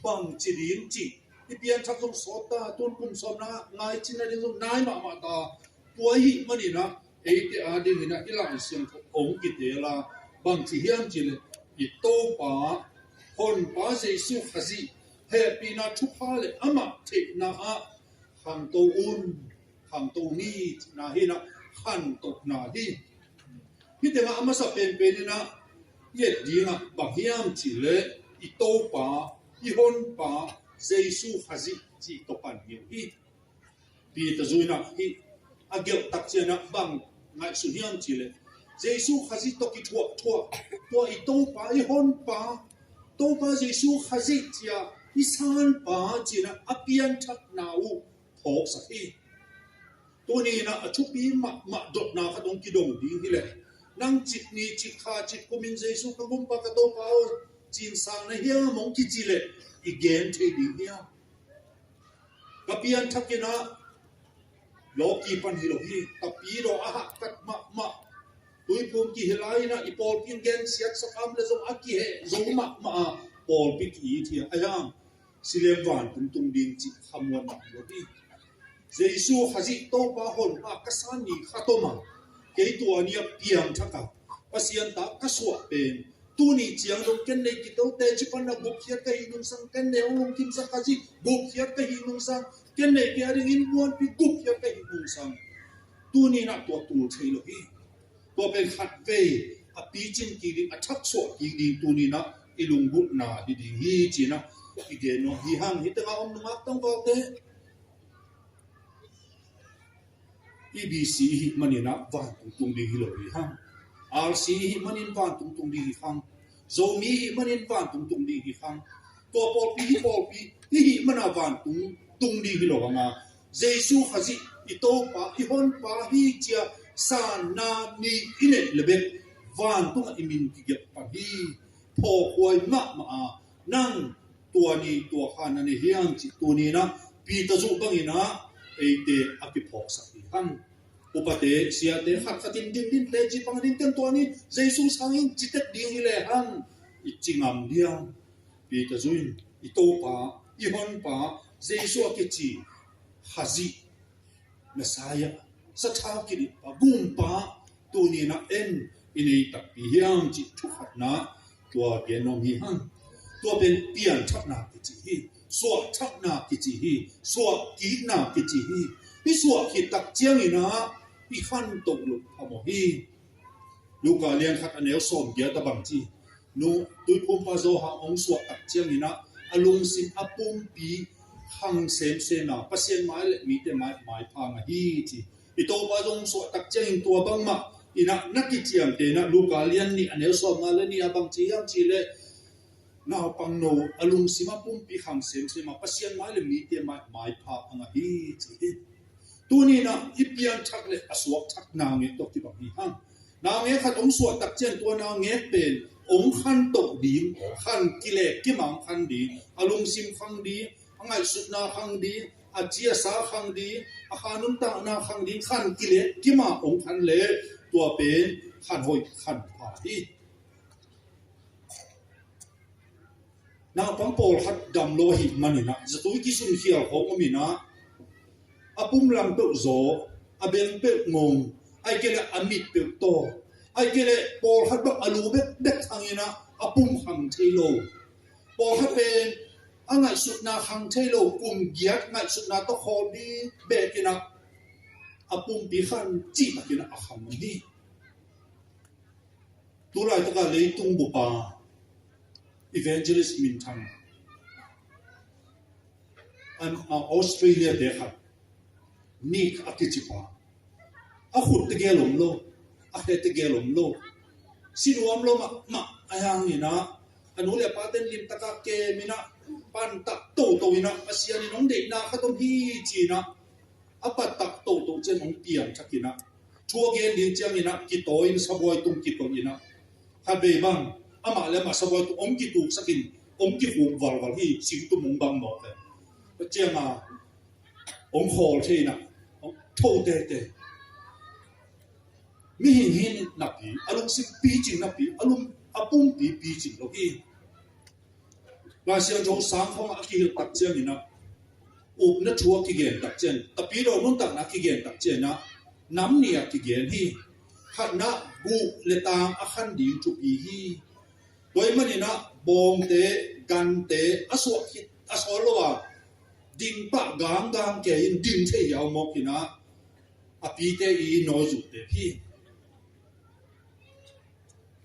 bangci ding cih i pianthak zong sawt ta, tun kum sawmna ngai cih nading zong nai mahmah ta. Tua ahih maninah eite adinginah i Lai Siangtho hong kitel a, bangci hiam cihleh i Topa, Honpa Jesu Khazih hehpihna thupha le amah theihna ah khangto un, khangto ni cihna hinah khantohna hi. Hih tengah a masa penpen inah i et dingah bang hiam cihleh i Topa, i Honpa Jesu Khazih cih tawh pan hi uh hi. Peter zui inah hih a gelh tak cianah bang ngaihsun hiam cihleh Jesu Khazih tawh kithuahthuah, tua i Topa, i Honpa, Topa Jesu Khazih cia i Sanpa cinah a pianthakna uh phawksak hi. Tuninah a thupi mahmah dotna khat hong kidong ding hileh, nang cik ni cik kha cik kumin Jesu ka Gumpa ka Topa aw, cinsang na hiam hong kici leh i gen thei ding hiam? Ka pianthak inah lawki pan hi lo hi. Tapidaw a hahkat mahmah, tuiphum kihilai inah i pawlpi in gensiat sakam le zong a kiheh zo mahmah a pawlpi ki-it hi a, ahi hang silem vantung tung ding cih khamuan mah lo hi. Jesu Khazih Topa Honpa ka san ni khat om a, kei tua ni a piangthak a, Pasian ta ka suah pen tuni ciang dong ken nei kitote ci pan a gupkhiat ka hih nungsang, ken nei hong lungkimsak Khazih gupkhiat ka hih nungsang, ken nei kei a dingin muanpi gupkhiat ka hih nungsang. Tuninah tua tul thei lo hi. Tua pen khatvei a picin kik ding, a thaksuah kik ding tuninah i lunggulhna hi ding hi cinah i gen nuam hi hang. Hih tengah om nungak tangvalte, E B C i hih maninah vantung tung ding hi lo hi hang. R C i hih manin vantung tung ding hi hang. Zomi i hih manin vantung tung ding hi hang. Tua pawlpi, hih pawlpi i hih mana vantung tung ding hi lo hang a, Jesu Khazih i Topa, i Honpa hi cia sanna ni i neih le bek vantungah i min kigelh pan hi. Phawkhuai mahmah a, nang tua ni tua kha na nei hiam cih tuninah Peter zuh banginah eite a kiphawksak hi hang. Upate, siate, khatkhat in dindin teci pang ding, ken tua ni Jesu sangin citek ding hi lehang i ci ngam diam? Peter zuh in i Topa, i Honpa Jesu a kici Khazih, Messiah, satha kiditpa, Gumpa tuninah en i nei takpi hiam cih thukhatna tua gen nuam hi hang. Tua pen pianthakna kici hi, suahthakna kici hi, suahkikna kici hi. I suah khit tak cianginah i khantoh loh phamawh hi. Luka lian khat a neu sawm giat a bang ci, nu, tuiphumpa Johan hong suah tak cianginah a lungsim a pumpi khang semsem a, Pasian mai le mite mai maipha ngah hi ci. I Topa zong suah tak ciangin tua bangmah inah na kiciamteh inah Luka lian nih a neu sawm nga le nih a bang ci hiam cihleh, naupangno a lungsim a pumpi khang semsem a, Pasian mai le mite mai maipha a ngah hi ci hi. Tuninah i pianthak le a suakthak naungek tawh kibang hi hang. Naungek khat hong suah tak ciang tua naungek pen hong khantoh ding, khan kilek kimang khan ding, a lungsim khang ding, a ngaihsutna khang ding, a ci a sa khang ding, a kha nuntakna khang ding khan kilet kim a hong khan leh tua pen khan hoih khan pha hi. Naupang pawlkhat dam lo ahih manin ah zatui kisun khial khawng om in ah, a pum lang peuh zaw, a beng peuh ngong, ahih kei leh a mit peuh taw, ahih kei leh pawlkhat bang a lu bekbek khang in ah a pum khang thei lo. Pawlkhat pen a ngaihsutna khang thei lo, kum giat ngaihsutna tawh khawl bikbek in ah a pumpi khan cih takin ah a khang om hi. Tulaitak a leitung bup a evangelist minthang, an, a Australia te khat, Nick a kici pa, a khut tegel om lo, a khe tegel om lo, si nuam lo mahmah a, hang in ah a nu le a pa ten limtak a kem in ah, pan tak toto in ah, Pasian in hong deihna khat om hi ci in ah, a pat tak toto ciang hong piangthak in ah, thu a gen ding ciangin ah kitawi in sabuai tung kitawi in ah, khatvei bang amah le amah sabuai tung hong kituksak in hong kikhuk valval hi, singtum hong bang mawk le. Tua ciang a hong khawl thei in ah, hong tho tete. Mihing hi napi, a lungsim picing napi, a lung, a pumpi picing lo hi. Lai Siangtho sang khawng a kihilh tak ciangin ah, upna thu a kigen tak ciang, tapidaw nuntakna a kigen tak ciangin ah, nam nih a kigen hi. Khatna, guh le tang a khan ding thupi hi. Tua ahih manin ah bawngte, gante a suah khit a sawl lo a, ding pah ganggang kei in ding thei hiau mawk in ah, a pite i nawizuk te hi.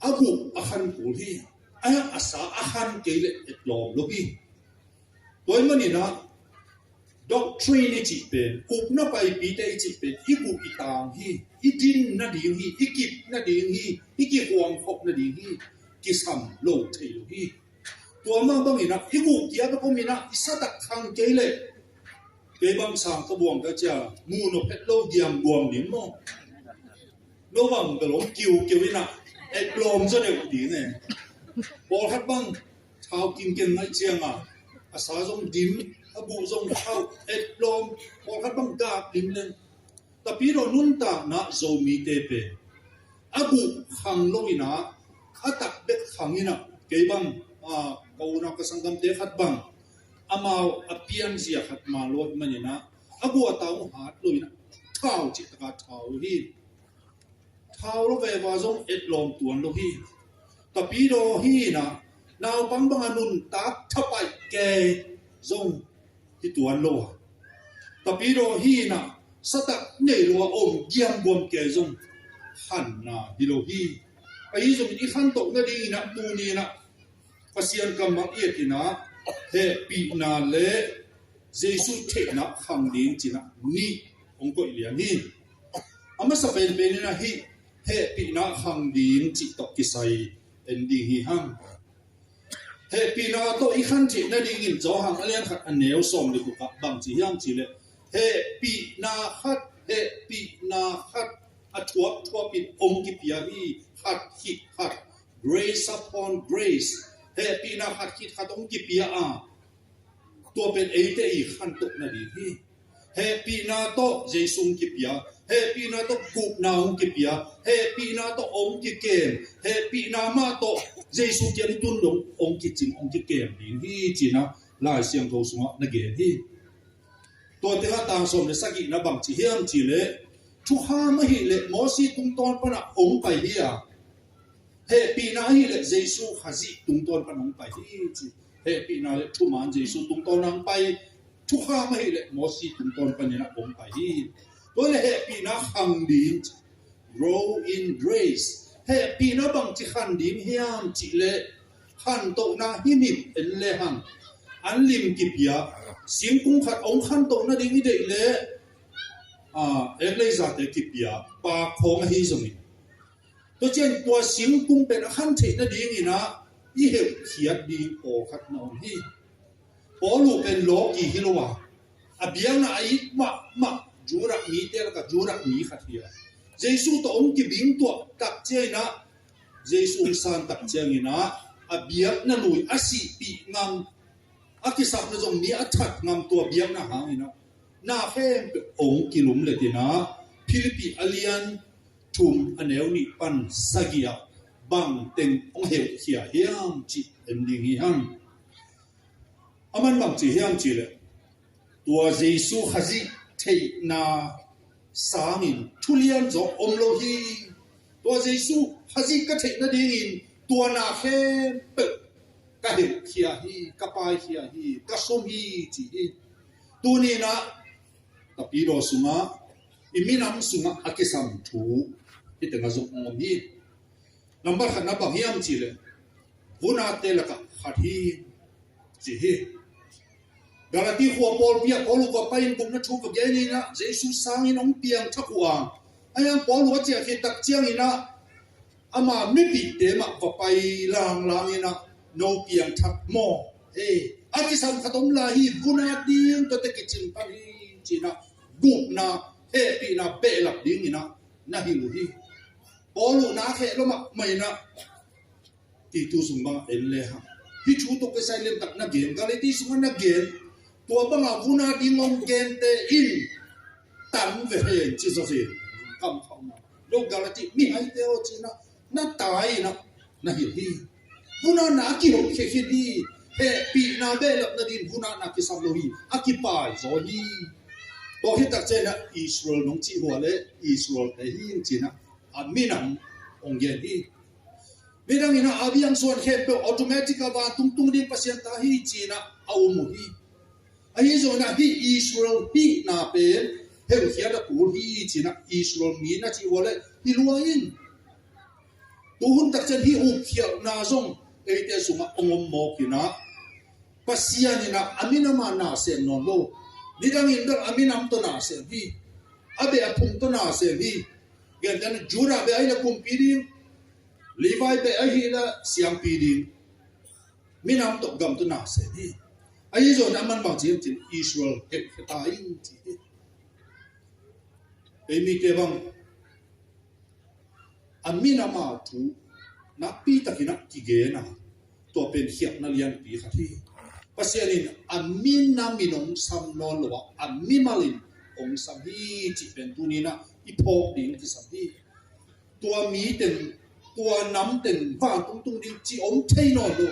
A guh a khan kul hi. A, a sa a khan kei leh etlawm lo hi. Tua ahih manin ah doctrine i cih pen, upna paipite i cih pen, i guh i tang hi, i din nading hi, i kip nading hi, i kikhuang khop nading hi, kisam lo thei lo hi. Tua mah bangin ah i guh kia ka pom in ah i satak khang kei leh, kei bang sang ka buang ka cia, mu nop het lo diam buang ding maw? No bang ka lawm kiukiu in ah, et lawm zaw deuh ding e. Pawlkhat bang thau kingkeng ngaih ciang a, a sa zong dim, a guh zong thau, et lawm. Pawlkhat bang gap dim leng. Tapidaw nuntakna Zomite pen a guh khang lo in ah, a tak bek khang in ah, kei bang, a, ka unau ka sanggamte khat bang, amau a pianzia khat ma lo ahih manin ah, a guh a tang uh hat lo in ah, thau cih taka thau hi. Thau lo veva zong etlawm tuan lo hi. Tapidaw hi in ah, naupang bang a nuntak thapaih kei zong hi tuan lo a, tapidaw hi in ah, satak nei lo a om giamguam kei zong khanna hi lo hi. Ahi zongin i khantoh nadingin ah, tuni in ah Pasian kammal i et in ah, hehpihna le Jesu theihna khang ding ci in ah nih hong koih lian hi. A masa penpen in ah hih hehpihna khang ding cih tawh kisai en ding hi hang. Hehpihna tawh i khan theih nadingin Johan a lian khat a neu sawm le guk ah bang ci hiam cih leh, hehpihna khat, hehpihna khat a thuapthuap in hong kipia hi, khat khit khat, grace upon grace. Hehpihna khat khit khat hong kipia a, tua pen eite i khantoh nading hi. Hehpihna tawh Jesu hong kipia, hehpihna tawh gupna hong kipia, hehpihna tawh hong kikem, hehpihna mah tawh Jesu kiang i tun dong hong kicing, hong kikem ding hi ci in ah Lai Siangtho sungah na gen hi. Tua tengah tang sawm le sagihna bang ci hiam cih leh, thukham ahih leh Mosi tungtawn pan ah hong pai hi a, hehpihna ahih leh Jesu Khazih tungtawn pan hong pai hi ci. Hehpihna le thuman Jesu tungtawn hong pai, thukham ahih leh Mosi tungtawn panin ah hong pai hi. Tua leh hehpihna khang ding, grow in grace. Hehpihna bangci khan ding hiam cih leh, khantohna himhim en le hang, an lim kipia, singkung khat hong khantoh nading i deih leh, a, ek lei zate kipia, pa khawng ahi zongin, tua ciang tua singkung pen a khan theih nadingin ah i heuhkhiat ding pawlkhat na om hi. Paulu pen lawki hi lo a, a biakna a it mahmah Judah mite lakah Judah mi khat hi a, Jesu tawh hong kibing tuah tak ciangin ah, Jesu hong san tak ciangin ah, a biakna lui a sihpih ngam, a kisapna zong mi a that ngam, tua biakna hangin ah na khempeuh hong kilumlet in ah, Philippi a lian thum a neu nih pan sagih ah bang teng hong heuhkhia hiam cih en ding hi hang. A man bang ci hiam cih leh, tua Jesu Khazih theihna sangin thu lian zaw om lo hi. Tua Jesu Khazih ka theih nadingin tua na khempeuh ka heuhkhia hi, ka paikhia hi, ka sum hi, ci hi. Tuni-in ah Tapidaw sungah, i minam sungah a kisam thu hih tengah zong om hi. Nambat khatna bang hiam cih leh, vun-atte lakah khat hi, ci hi. Galati khua pawlpi ah Paul uh va pai-in gupna thu va gen in ah, Jesu sangin hong piangthak uh a, ahi hang Paul uh a ciah khit tak ciangin ah, ama mipihte mah va pai langlang in ah, no piangthak maw? Ei, a kisam khat om lai hi, vun-at ding tuate kicing pan hi, ci-in ah gupna, hehpihna behlap dingin ah na hilh uh hi. Paul uh na kheh lua mahmah in ah, Titus sung bang en le hang, hih thu tawh kisai liantak na gen, Galati sungah na gen, tua bangah vun-at ding hong gente in tan ve hen, ci zaw hi. Kam khauh mah lo, Galati mihaite aw, ci-in ah na tai in ah na hilh hi. Vun-atna a kihotkhiat hi. Hehpihna behlap nading vun-atna kisam lo hi, a kipai zaw hi. Tua khit tak ciangin ah Israel nong cih uh leh Israelte hi, ci-in ah a minam hong gen hi. Midangin ah a biang suan khempeuh automatic ah vantung tung ding Pasian ta hi, ci-in ah a um uh hi. Ahi zongin ah hih Israel hihna pen heuhkhiat a kul hi, ci-in ah Israel mi na cih uh leh hi lua in. Tu hun tak ciang hih upkhialhna zong eite sungah hong om mawk in ah, Pasian in ah a minam a na sem nawn lo. Nidangin bel a minam tawh na sem hi. A beh a phung tawh na sem hi. Gentehna Judah beh ahih leh kumpi ding, Levi beh ahih leh siampi ding. Minam tawh, gam tawh na sem hi. Ahi zongin a man bang ci hiam cih leh Israel heuhkhia ta in, ci hi. Ei mite bang a minam a thu nakpi takin ah kigen a, tua pen khiatna lianpi khat hi. Pasian in a minam in hong sam nawn lo a, a mimal in hong sam hi cih pen tuni-in ah i phawk ding kisam hi. Tua mi teng, tua nam teng vantung tung ding cih om thei nawn lo.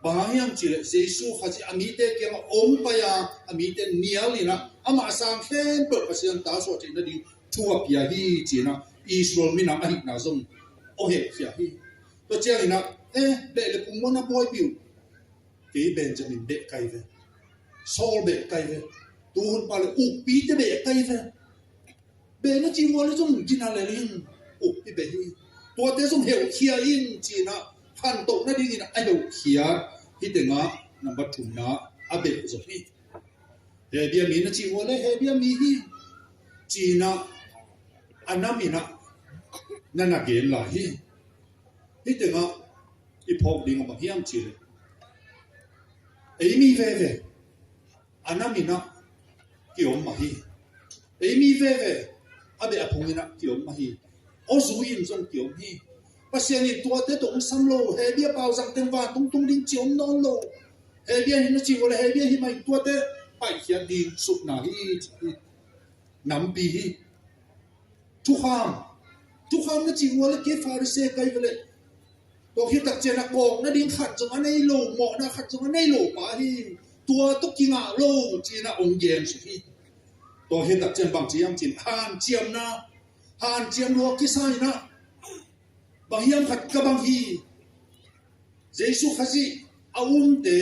Bang hang hiam cih leh Jesu Khazih a mite kiangah hong pai a, a mite nial in ah, amah a sang khempeuh Pasian ta suah theih nading thu a pia hi, ci-in ah Israel minam ahihna zong hong hehkhia hi. Tua ciangin ah, eh, beh leh phung maw na buaipih uh? Kei Benjamin beh ka hi ve. Saul beh ka hi ve. Tu hun pan leh ukpite beh ka hi ve. Beh na cih uh leh zong gina lel in, ukpi beh hi. Tuate zong heuhkhia in, ci-in ah khantoh nadingin a heuhkhia. Hih tengah nambat thumna a beh zaw hi. Hebru mi na cih uh leh Hebru mi hi, ci-in ah a nam in ah na na gen lai hi. Hih tengah i phawk ding a bang hiam cih leh, ei mi veve a nam in ah kiom mah hi. Ei mi veve a beh a phung in ah kiom mah hi. Aw zui in zong kiom hi. Pasian in tuate tawh hong sam lo, Hebru pau zang teng vantung tung ding cih om nawn lo. Hebru hi na cih uh leh Hebru hi mah in tuate paikhiat ding sukna hi, ci hi. Nampi hi. Thukham. Thukham na cih uh leh kei Pharisee ka hi ve leh, tua khit tak ciang a kawk nading khat zong a nei lo, mawhna khat zong a nei lo pa hi. Tua tawh kingah lo, ci-in ah hong gen suk hi. Tua khit tak ciang bang ci hiam cih leh hanciamna, hanciam lua kisa in ah, bang hiam khat ka bang hi. Jesu Khazih a umte,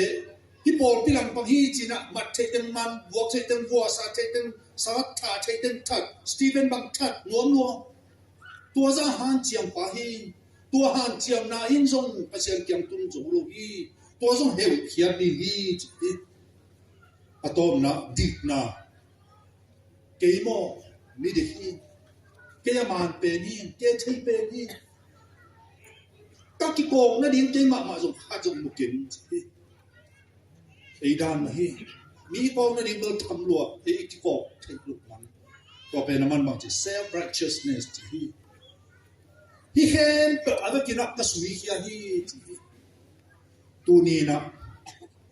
hih pawlpi lam bang hi, ci-in ah mat theih teng man, vuak theih teng vua, sa theih teng sa, that theih teng that, Stephen bang that nuamnuam. Tua zah hanciam pa hi. Tua hanciamna in zong Pasian kiang tung zo lo hi. Tua zong heuhkhiat ding hi, ci hi. A tawpna, dikna. Kei maw, midik hi. Kei a man pen hi, kei a thei pen hi. Ka kikawk nading kei mahmah zong khat zong mu keng, ci hi. Ei dan mah hi. Mi i kawk nading bel tham lua, ei i kikawk theih loh man. Tua pen a man bang ci, self righteousness ci hi. Hih khempeuh a vekin ah ka suikhia hi, ci hi. Tuni-in ah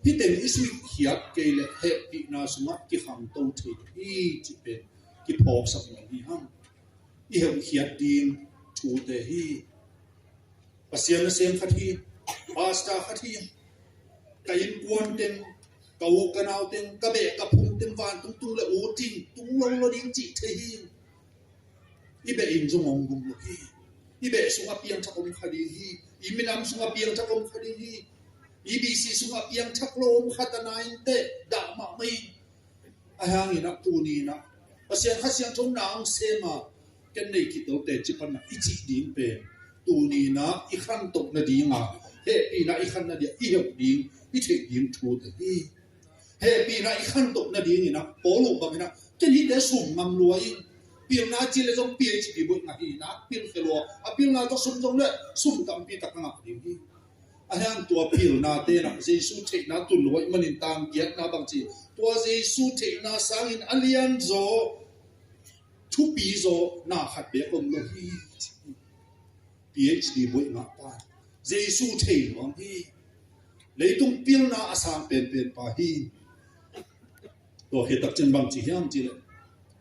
Hih teng i suihkhiat kei leh hehpihna sungah kikhangto thei hi cih pen kiphawksak nuam hi hang. I heuhkhiat ding thute hi. Pasian nasem khat hi, pastor khat hi, ka innkuan teng, ka u ka nau teng, ka beh ka phung teng, vantung tung le u ting tung lo lo ding cih thei hi. I beh in zong hong gum lo hi. I beh sungah piangthak om kha ding hi. I minam sungah piangthak om kha ding hi. I B C sungah piangthak lo om kha ta na inteh, dah mahmah in. Ahi hangin ah tuni in ah Pasian Kha Siangtho na hong sem a, ken nei kitote ci pan ah i cih ding pen tuni in ah i khantoh nading a, hehpihna i khan nading a, i heuh ding, i theih ding thute hi. Hehpihna i khantoh nadingin ah Paul uh bangin ah, ken hihte sum ngam lua in, pilna ci le zong P H D buai ngah hi in ah, pil khe lua, a pilna tawh sum zong le sum tampi tak a ngah ding hi. Ahi hang tua pilnate in ah Jesu theihna tun lua ahih manin tang giatna bang ci, tua Jesu theihna sangin a lian zaw, thupi zaw na khat bek om lo hi. P H D buai ngah pa, Jesu thei nuam hi. Leitung pilna a sang penpen pa hi. Tua khit tak ciang bang ci hiam cih leh,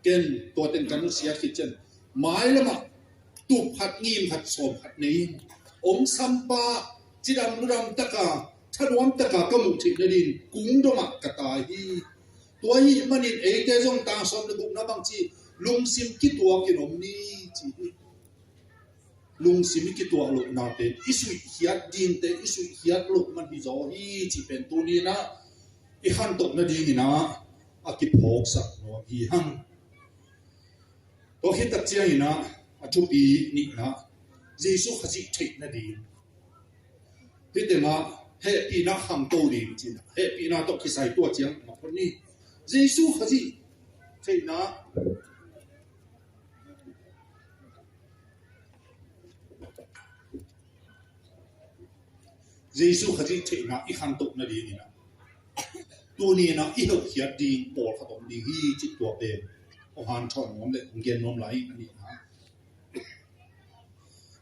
ken tua teng ka nusia khit ciang, mailamah tup khat, ngim khat, sawm khat nei in, om sampa, cidam ludam taka, thanuam taka ka muh theih nadin kung dongah ka tai hi. Tua ahih manin eite zong tang sawm le gukna bang ci, lungsim kituakin om ni ci hi. Lungsim i kituah lohnate, i suihkhiat dingte i suihkhiat loh man hi zaw hi cih pen tuni in ah i khantoh nadingin ah a kiphawksak nuam hi hang. Tua khit tak ciangin ah a thupi nihna, Jesu Khazih theih nading. Hih teng ah hehpihna khangto ding ci in ah, hehpihna tawh kisai tua ciang mah phot ni. Jesu Khazih theihna, Jesu Khazih theihna i khantoh nadingin ah, tuni in ah i heuhkhiat ding pawlkhat om ding hi cih tua pen hong hanthawn nuam le hong gen nuam lai a nihna.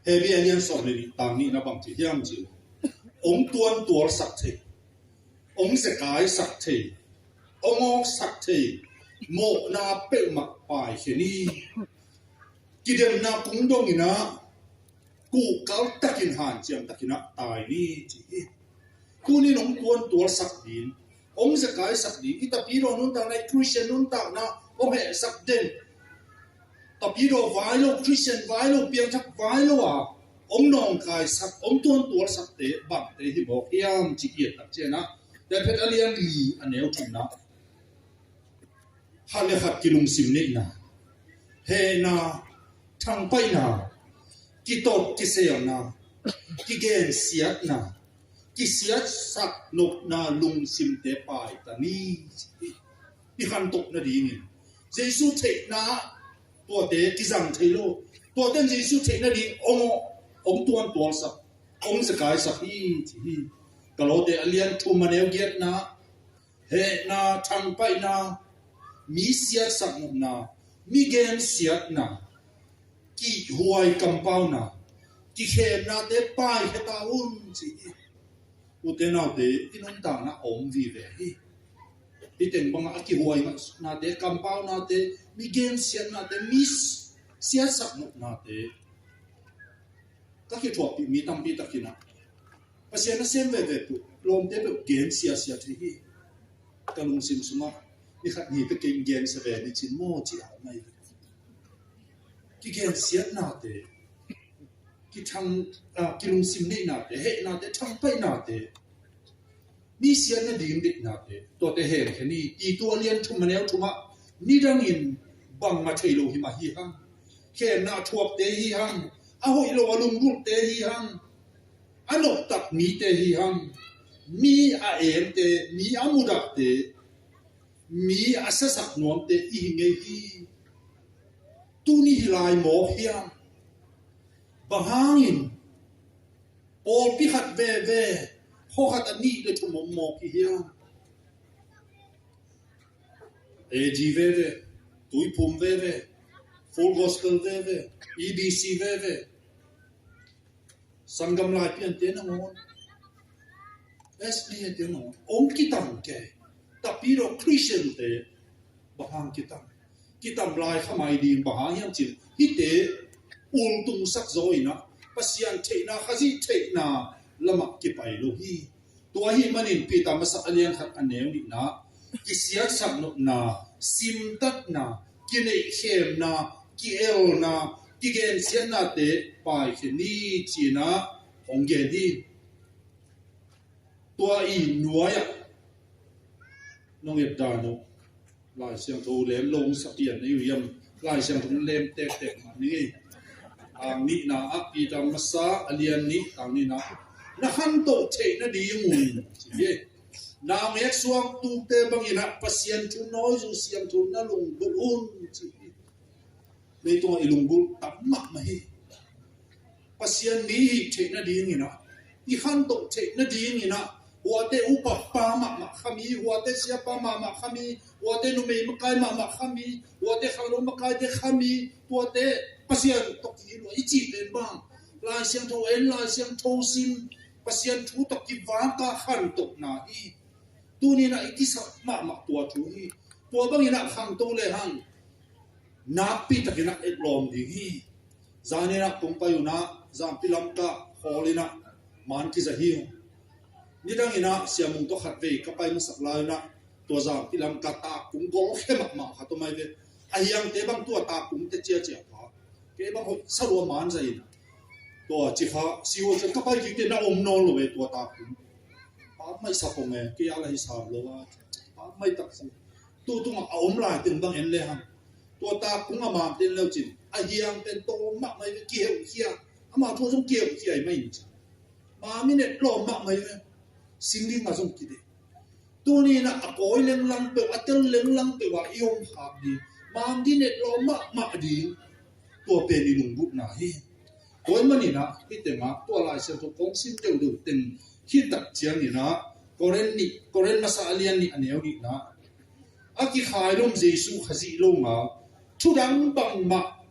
Hebru a lian sawm le nih, tang nihna bang ci hiam cih leh, hong tuantualsak thei, hong zekaisak thei, hong awksak thei, mawhna peuhmah paikhia ni. Kidemna kung dongin ah kuhkal takin hanciam takin ah tai ni ci hi. Tuni in hong tuantualsak ding, hong zekaisak ding, i tapidaw nuntakna, i Khristian nuntakna hong hehsak den, tapidaw vai lo, Khristian vai lo, piangthak vai lo a hong nawngkaisak, hong tuantualsakte bangte hi mawk hiam cih i et tak ciang ah, David a lian li a neu thumna, khat le khat kilungsim neihna, hehna, thangpaihna, kitot kiselna, kigensiatna, kisiatsak nopna lungsimte paita ni. I khantoh nadingin Jesu theihna tuate kizang thei lo. Tuate in Jesu theih nading hong, hong tuantualsak, hong zekaisak hi ci hi. Ka lawte a lian thum a neu giatna, hehna, thangpaihna, mi siatsak nopna, mi gensiatna, kihhuai kampauna, kikhemnate paikhia ta un ci hi. Ute naute, i nuntakna om vive hi. Hih teng bangah a kihhuai nate, kampaunate, mi gensiatnate, mi siatsak nopnate, ka kithuahpih mi tampi takin ah, Pasian nasem veve peuh, lawmte peuh gensia sia thei hi. Ka lungsim sungah ni khat ni peuh kei gensia ve ni cin maw ci a mai. Kigensiatnate, kithang, ah, kilungsim neihnate, hehnate, thangpaihnate, mi siatna ding deihnate, tuate hemkhia ni. Titu a lian thum a neu thumah, nidangin bangmah thei lo hi mah hi hang. Khemna a thuakte hi hang. A hoih lo a lunggulhte hi hang. A noptak mite hi hang. Mi a emte, mi a mudahte, mi a siasak nuamte i hi ngei hi. Tuni hi lai mawk hiam? Bang hangin pawlpi khat veve, khuakhat a nih le thum om mawk hi hiam? A G veve, Tuiphum veve, Full Gospel veve, E B C veve, sanggam Laipiante nangawn, Wesley te no ong kitam ke, tapi do Christian te bahang kitam, kitam lai khamai ding bahang hiam cin hite ultung sak zo ina Pasian theihna, Khazih theihna lamah kipai lo hi. Tua hi manin Peter masa a lian khat a neu nihna, kisiatsak nopna, simtatna, kineihkhemna, kielna, kigensiatnate paikhe ni cina hong gen hi. Tua i nuai-ah nong et dan uh Lai Siangtho lem lo sa pian ei uh hiam? Lai Siangtho lem tektek mah ni. Tang nihna ah Peter masa a lian nih tang nihna, na khantoh theih nadingun ci hi. Naungek suangtute bangin ah Pasian thu nawi zu siangtho na lunggulh un ci hi. Leitungah i lunggulh tam mahmah hi. Pasian mi i hih theih nadingin ah, i khantoh theih nadingin ah, huate upa pa mahmah khami, huate siapa mahmah khami, huate numei makai mahmah khami, huate khanglo makaite khami, tuate Pasian tawh kilua i cih pen bang, Lai Siangtho en, Lai Siangtho sim, Pasian thu tawh kivaka khantohna hi. Tuninah i kisap mahmah tua thu hi. Tua banginah khangto lehang nakpi takinah etlawm ding hi. Zaninah kong pai unah Zampi lamkah khawlinah man kiza hi. Nidanginah siamung tawh khat vei ka pai masak lai unah tua Zampi lamkah takung golkhe mahmah khat om ai ve. A hiangte bang tua takungte ciacia pa, kei bang hoih salua man za in. Tua cikha siho cian ka pai kikte na om nawn lo ve tua takung. Pa mai sa pong e, kei a la hi sam lo a. Pa mai tak si. Tu tungah a om lai teng bang en le hang. Tua takung a mam ten leu cin a hiang ten tawm mahmah i ve, kiheukhia. Ama thu zong kiheukhia i mai in cin. Ma minet lawm mahmah i ve. Singling a zong kide. Tuninah a kawi lenglang peuh, a tel lenglang peuh ah i om khak ding, mam dinet lawm mahmah ding. Tua pen i lunggulhna hi. Tua i maninah hih tengah tua Lai Siangtho kong sim deuhdeuh teng hih tak cianginah Korin nih, Korin masa a lian nih a neu nihna, a kikhailum Jesu Khazih lo ngal thudang bangmah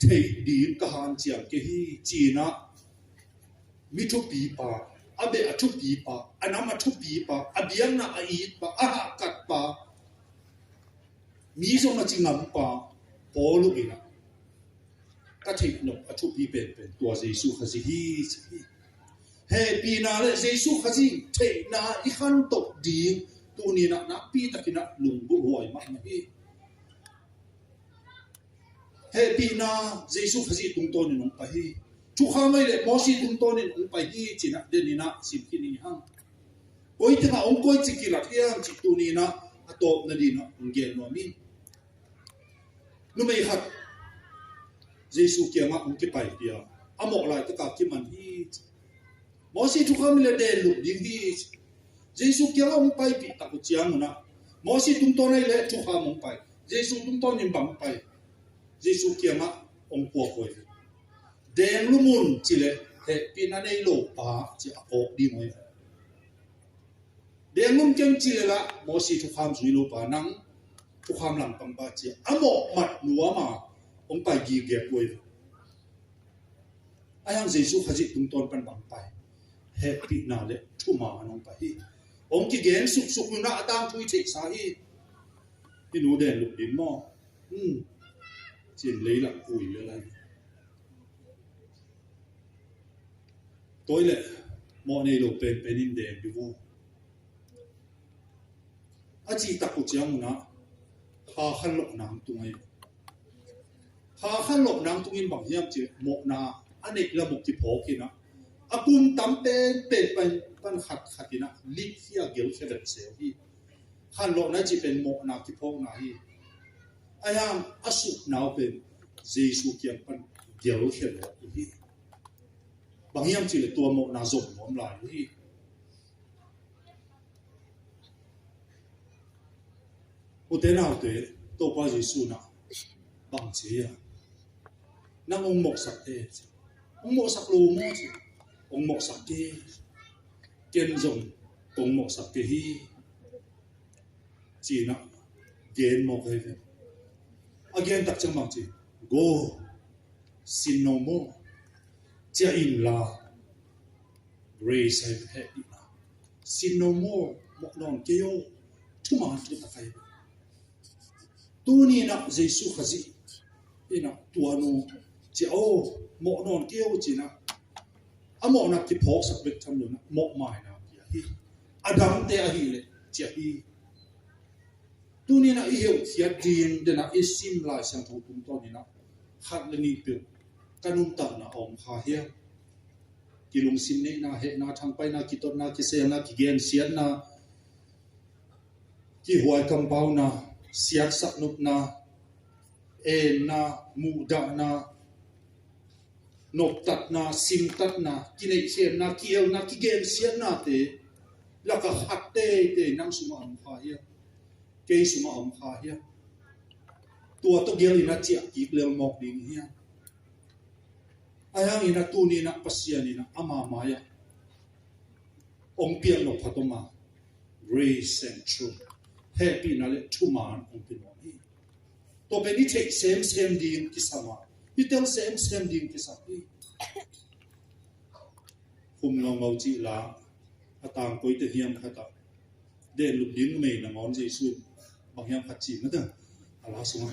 theih ding ka hanciam kei hi cinah, mi thupipa, a beh a thupipa, a nam a thupipa, a biakna a itpa, a hahkatpa, mi zong a ci ngampa Paul uh inah ka theih nop a thupi penpen tua Jesu Khazih hi ci hi. Hehpihna le Jesu Khazih theihna i khantoh ding tuninah nakpi takinah lunggulh huai mahmah hi. Hehpihna Jesu Khazih tungtawnin hong pai hi. Thukham ahih leh Mawsi tungtawnin hong pai hi cinah deninah simkhin hi hang. Koi tengah hong koici kilat hiam cih tuninah a tawp nadinah hong gen nuam hi. Numei khat Jesu kiangah hong kipaipih a, a mawh laitakah kiman hi. Mawsi thukham ahih leh denlup ding hi. Jesu kiangah hong paipih tak uh ciangunah Mawsi tungtawn ahih leh thukham hong pai. Jesu tungtawnin bang pai? Jesu kiangah hong puak uh hi. Denglum un cileh hehpihna nei lo pa ci a kawk ding uh hi. Denglum keng cileh lah Mawsi thukham zui lo pa, nang thukham langpang pa ci a mawh mat nuam a hong pai gigek uh hi. Ahi hang Jesu Khazih tungtawn pan bang pai? Hehpihna le thuman hong pai hi. Hong kigen suksuk nunah a tangthu i theihsa hi. Hih nu denlup ding maw? Hmm. Cin leilang kui le lai. Toi le mawh nei lo penpen in den ding uh. A cih tak uh ciangunah kha khan lawh nang tung ahi. Kha khan lawh nang tungin bang hiam cih mawhna a neih lam uh kiphawk inah, a kum tam penpen pan, pan khat khat inah lip hi a gelkhia vet seu hi. Khan lawhna cih pen mawhna kiphawkna hi. Ahi hang a sukna uh pen Jesu kiang pan gelkhia lawh uh hi. Bang hiam cih leh tua mawhna zom nuam lai uh hi. Ute naute, Topa Jesu nah bang ci a, nang hong mawhsak e ci. Hong mawhsak lo maw ci. Hong mawhsak e. Ken zong kong mawhsak e hi. Cinah gen mawk ahi ve. A gen tak ciang bang ci, go, sin no more. Ciah inla, grace ahi ve, hehpihna. Sin no maw, mawh nawn kei o. Thuman thu tak ahi. Tuni inah Jesu Khazih inah tua nu ci a, o, mawh nawn kei o ci inah a mawhna kiphawksak bek tham lo inah mawh maina pia hi. A dangte ahih leh ci a hi. Tuni inah i heuhkhiat ding denah i sim Lai Siangtho tungtawn inah khat le nih peuh ka nuntakna a om kha hiam? Kilungsim neihna, hehna, thangpaihna, kitotna, kiselna, kigensiatna, kihuai kampauna, siatsak nopna, enna, muhdahna, noptatna, simtatna, kineihkhiatna, kielna, kigensiatnate lakah khat teitei nang sungah om kha hiam? Kei sungah om kha hiam? Tua tawh gel inah ciah kik lelmawk ding hiam? Ahi hangin a tuni inah Pasian inah ama mai-ah hong piak nop khat om a, grace and truth, hehpihna le thuman hong pia nuam hi. Tua pen i theih semsem ding kisam a, i tel semsem ding kisam hi. Khum ngaungau cih la a tangkoi te hiam khat ah denlup ding mei nangawn Jesu in bang hiam khat cih na ta a la sungah.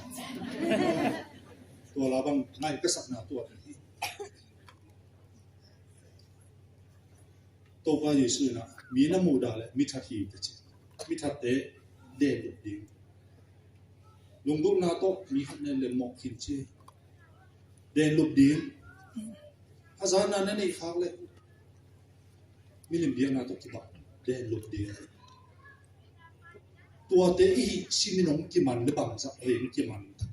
Tua la bang ngai ka sakna tua hi. Topa Jesu inah mi na muhdah le mi that hi ka ci. Mi thatte denlup ding. Lunggulhna tawh mi khat nen le mawh khin ci. Denlup ding. Hazatna na neih khak le milim biakna tawh kibang denlup ding. Tuate i hih simin hong kiman le bangzah vei hong kiman ta?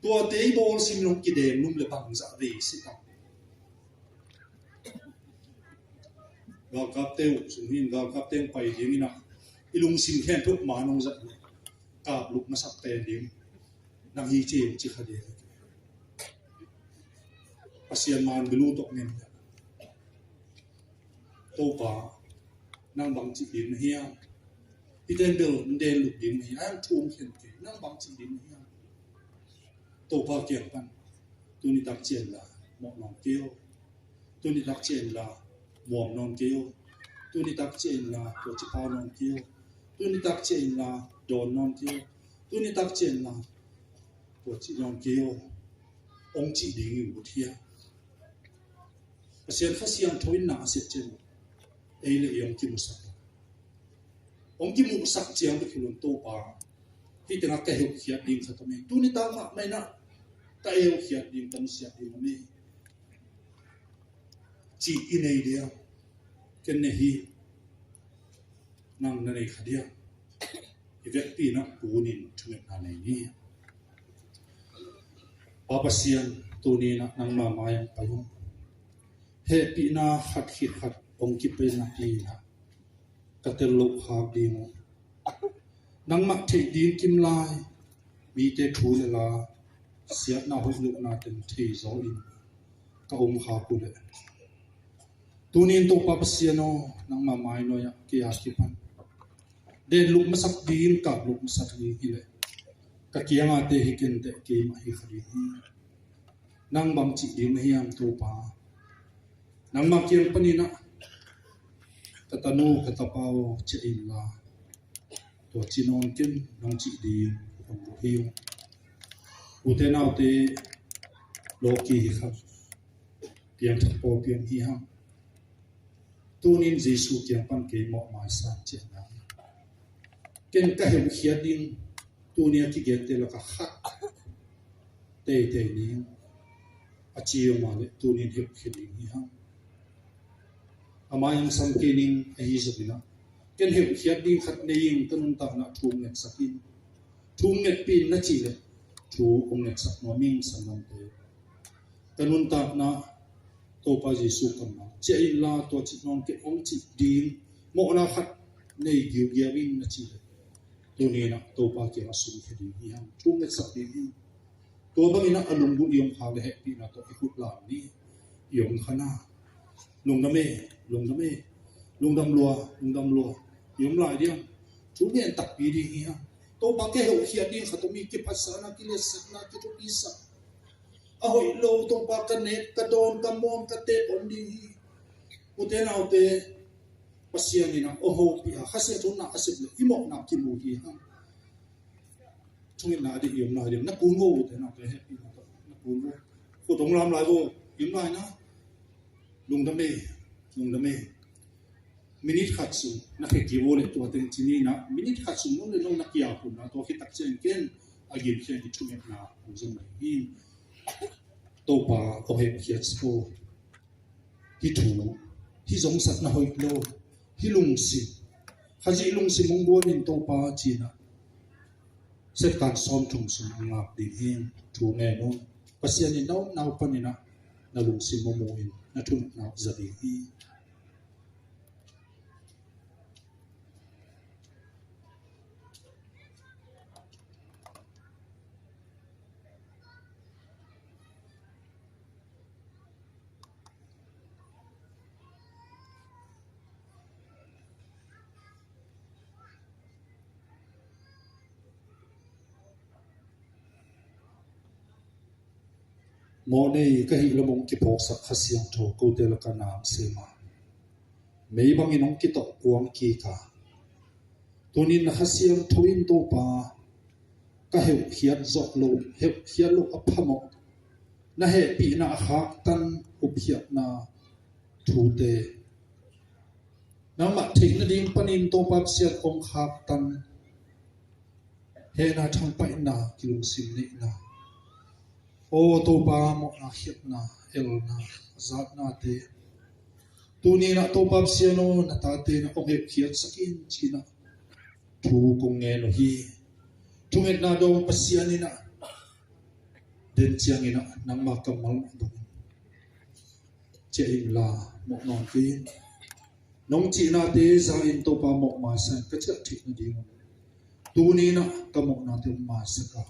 Tuate i bawl simin hong kidenglum le bangzah vei si ta? Galkapte uh sung hin galkapte hong pai ding inah i lungsim khempeuh man hong zat le kaplup masak pen ding nang hi ci, ci kha ding. Pasian man bilu tawh ngen. Topa, nang bang cih ding na hiam? Hih ten bel denlup ding na hiam? Thu hong khen kei, nang bang cih ding na hiam? Topa kiang pan tuni tak ciang la mawh nawn kei o. Tuni tak ciang la muam nawn kei o. Tuni tak ciang la tua ci pha nawn kei o. Tuni tak ciang la dawn nawn kei o. Tuni tak ciang la tua ci nawn kei o, hong cih ding i ut hiam? Pasian Kha Siangtho in na a sep ciang ei le ei hong kimusak. Hong kimuhsak ciang bek hi lo in Topa, hih tengah ka heuhkhiat ding khat om hi. Tuni tak mahmah inah ka heuhkhiat ding, ka nusiat ding om hi, cih i nei diam? Ken nei hi. Nang na nei kha diam? I vekpi inah punin thungetna nei ni. Pa Pasian, tuni inah nangma mai-ah pai ung. Hehpihna khat khit khat hong kipaina pi inah ka tel loh khak ding uh. Nangmah theih ding kim lai mite thu le la, siatna hoih lohna teng thei zaw in ka om khak uh leh, tuni in Topa Pasian aw, nangma mai nuai-ah kei a kipan denlup masak ding, kaplup masak ding hi leh ka kiangate hi kenteh, keimah hi kha ding hi. Nang bang cih ding na hiam Topa? Nangmah kiang panin ah ka tanu ka tapa aw, ciah inla tua ci nawn ken, nong cih ding ka hong ko hi ung. Ute naute, lawki hi kha, piangthak pawlpi om hi hang. Tunin Jesu kiang pan kei mawh maisan ciahna, ken ka heuhkhiat ding, tuni a kigente lakah khat teitei ning, a ci om a leh tunin heuhkhiat ding hi hang. A mai-ah sam kei ning, ahi zongin ah ken heuhkhiat ding khat nei ing, ka nuntakna thu hong ngetsak in. Thu hong ngetpih in na cih leh thu hong ngetsak nuam ing, sanggamte. Ka nuntakna Topa Jesu kammal, ciah inla tua cih nawn ken, hong cih ding mawhna khat nei giugiau ing na cih leh, tuni in ah Topa kiangah sumkhia ding hi hang, thu hong ngetsak ding hi. Tua bangin ah a lunggulh i om khak leh hehpihna tawh i khut lam ni. I om kha na. Lungdam e, lungdam e. Lungdam lua, lungdam lua. I om lai diam? Thu ngen takpi ding hi hang. Topa, ka heuhkhiat ding khat om hi, kiphatsakna, kiletsakna, kithupisak. A hoih lo Topa, ka nek, ka dawn, ka mawm, ka teek om ding hi. Ute naute, Pasian in a hong hopih a, Kha Siangtho in a sep leh i mawhna kimu hi hang. Thungetna a deih i om lai ding, na kun vo te na, ka hehpihna tawh na kun vo. Khut hong lam lai vo, i om lai na. Lungdam e, lungdam e. Minute khat sung na khe ki vo leh tua teng ci ni na, minute khat sung nong le nong na kia kun na, tua khit tak ciang ken a gim ciang i thungetna hong zong lai hi. Topa hong hehpih khiat sa o. Hih thu, hih zongsakna hoih lo, hih lungsim, Khazih lungsim hong guan in Topa ci-in a, septan sawmthum sung hong ngak ding hi. Thu ngen un. Pasian in na omna uh panin a, na lungsim hong mu in, na thungetna uh za ding hi. Mawhnei ka hih lam hong kiphawksak Kha Siangtho, kote lakah na hong sem a, mei bangin hong kitawh kuang kik a, tunin na Kha Siangtho in Topa ka heuhkhiat zawh loh, heuhkhiat loh a phamawh, na hehpihna a khaktan upkhiatna thute, nangmah theih nading panin Topa Pasian hong khaktan, hehna, thangpaihna, kilungsim neihna, aw Topa, mawhna, khiatna, elna, zatnate, tuni-in ah Topa Pasian aw, na tate na hong heuhkhiatsak in ci-in ah thu kong ngen uh hi. Thungetna dawng Pasian in ah, den ciangin ah nangma kammal bangin ciah inla, mawh nawn kei in. Nong cihnate za in Topa, mawh maisak in ka ciah theih nadingun tuni-in ah ka mawhnate hong maisak a,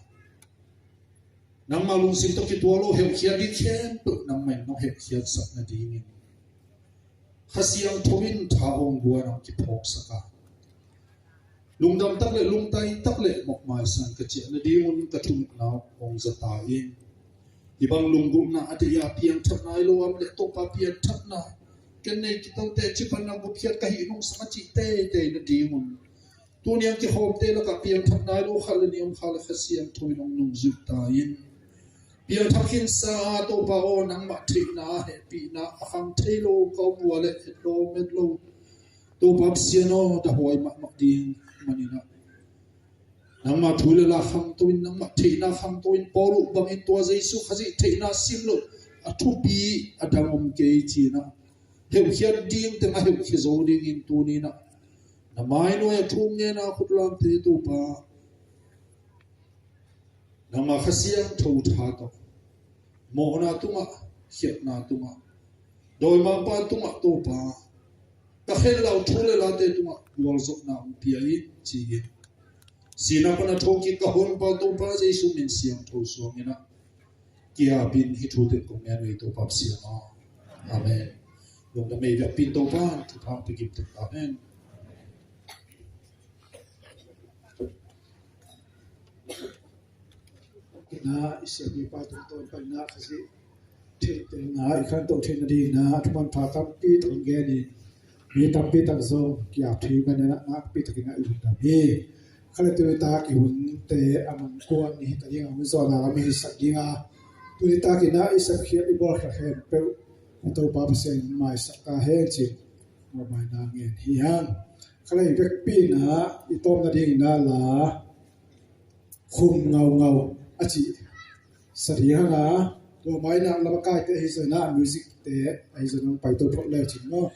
nangma lungsim tawh kituak lo heuhkhiat ding khempeuh nangmah in nong heuhkhiatsak nadingin Kha Siangtho in tha hong guan, hong kiphawksak a, lungdam tak le lungtai tak le mawh maisak in ka ciah nadingun ka thungetna uh hong za ta in. Hih bang lunggulhna a deih a, piangthak nai lo a om leh Topa, piangthakna ken nei kitote, cipan nang gupkhiat ka hih nungsak a cih teitei nadingun tuni-a kikhawmte lakah piangthak nai lo khat le nih om kha leh Kha Siangtho in hong nungzuih ta in. Piangthak khinsa a, Topa aw, nangmah theihna, hehpihna a khang thei lo ka om uh a leh, et lo, et lo, Topa Pasian aw, dahuai mahmah ding manin ah, nangma thu le la khangto in, nangmah theihna khangto in, Paul uh bangin tua Jesu Khazih theihna sim loh a thupi a dang om kei ci-in ah, heuhkhiat ding teng a heuhkhia zo dingin tuni-in ah na mai nuai-ah thu ngen a, khut lamte Topa, nangma Kha Siangtho tha tawh mawhna tungah, khiatna tungah, dawimangpa tungah Topa, ka khenlauh thu le late tungah gualzawhna hong pia in ci-in, sihna pan a thawhkik ka Honpa Topa Jesu min siangtho suangin ah ki-apin hih thute kong ngen uh hi, Topa Pasian aw. Amen. Lungdam ei, biakpiin Topa thupha hong pia gimtek ta hen. Na i siapipa tungtawn pan na Khazih theihte na i khantoh theih nading na a thuman pha tampi tak hong gen in, mi tampi tak zong ki-ap thei manin ah nakpi takin ah i lungdam hi. Kha leh tuni tak i hunte a mangkuan i hih ta ding a, hun zawhna lam i hisak ding a, tuni takin ah i sepkhiat i bawlkhiat khempeuh Topa Pasian in maisak ta hen ci-in mawhmaina ngen hi hang. Kha leh i vekpi-in ah i tawp nading in ah la Khum Ngaungau a cih sa ding hang a, tua ma-in ah lamakaite ahi zongin ah, musicte ahi zongin ah hong paito phot le cin maw?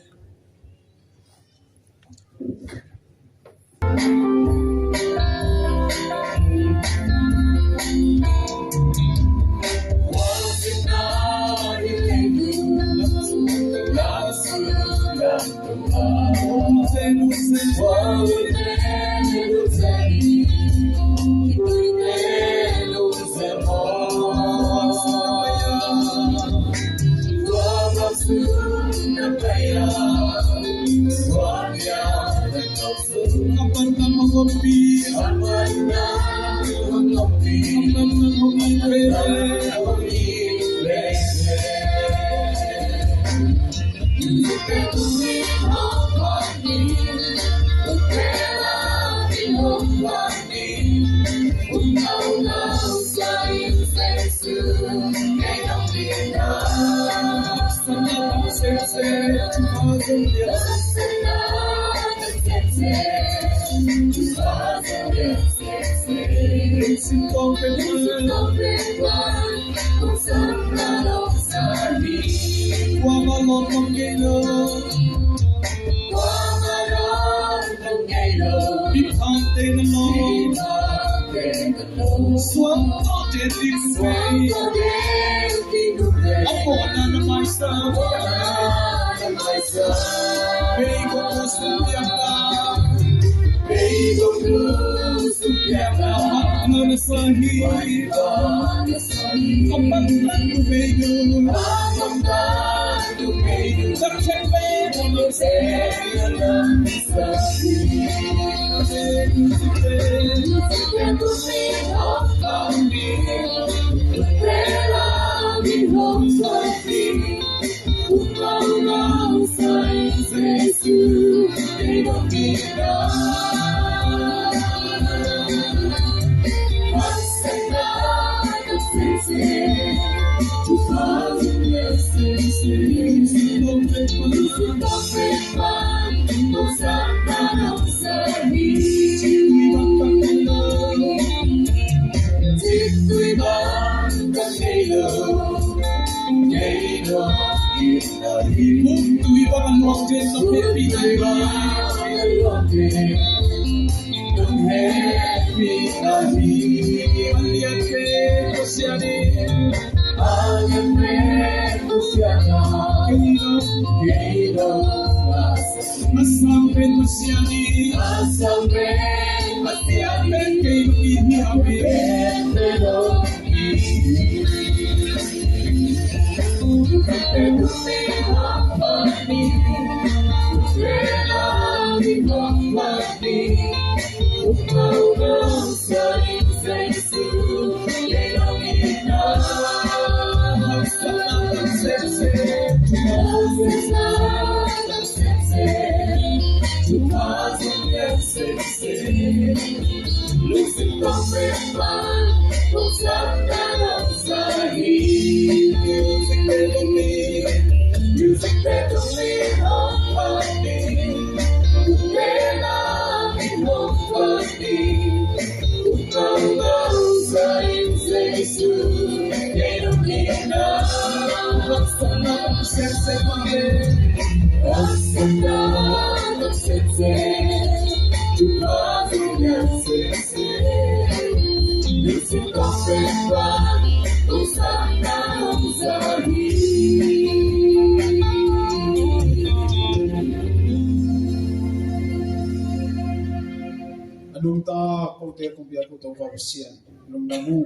A nungta kote kong biak uh Topa Pasian, lungdam uh.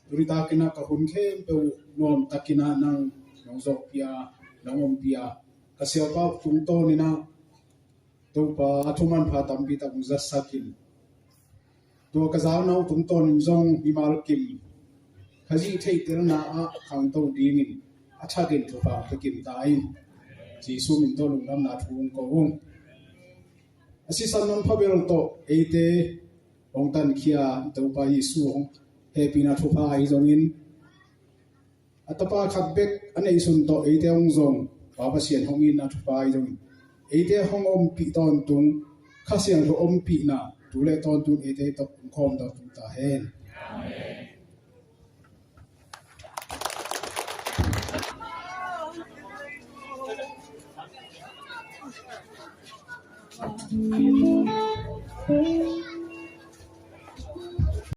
Tuni takin ah ka hun khempeuh nuam takin ah nang nong zawhpih a, nong ompih a, ka siapa uh tungtawnin ah Topa, a thumanpha tampi tak hong zatsakin, tua ka zauna uh tungtawnin zong mimal kim Khazih theihtelna ah khangto dingin a thakin thupha hong pia kim ta in. Jesu min tawh lungdamna thu hong ko ung. A sisan manpha bel tawh eite hong tankhia Topa Jesu hong hehpihna thupha ahi zongin, a tapa khat bek a neihsun tawh eite hong zong Pa Pasian hong itna thupha ahi zongin, eite hong ompih tawntung Kha Siangtho ompihna tu le tawntung eite tawh hong khawm tawntung ta hen. Amen.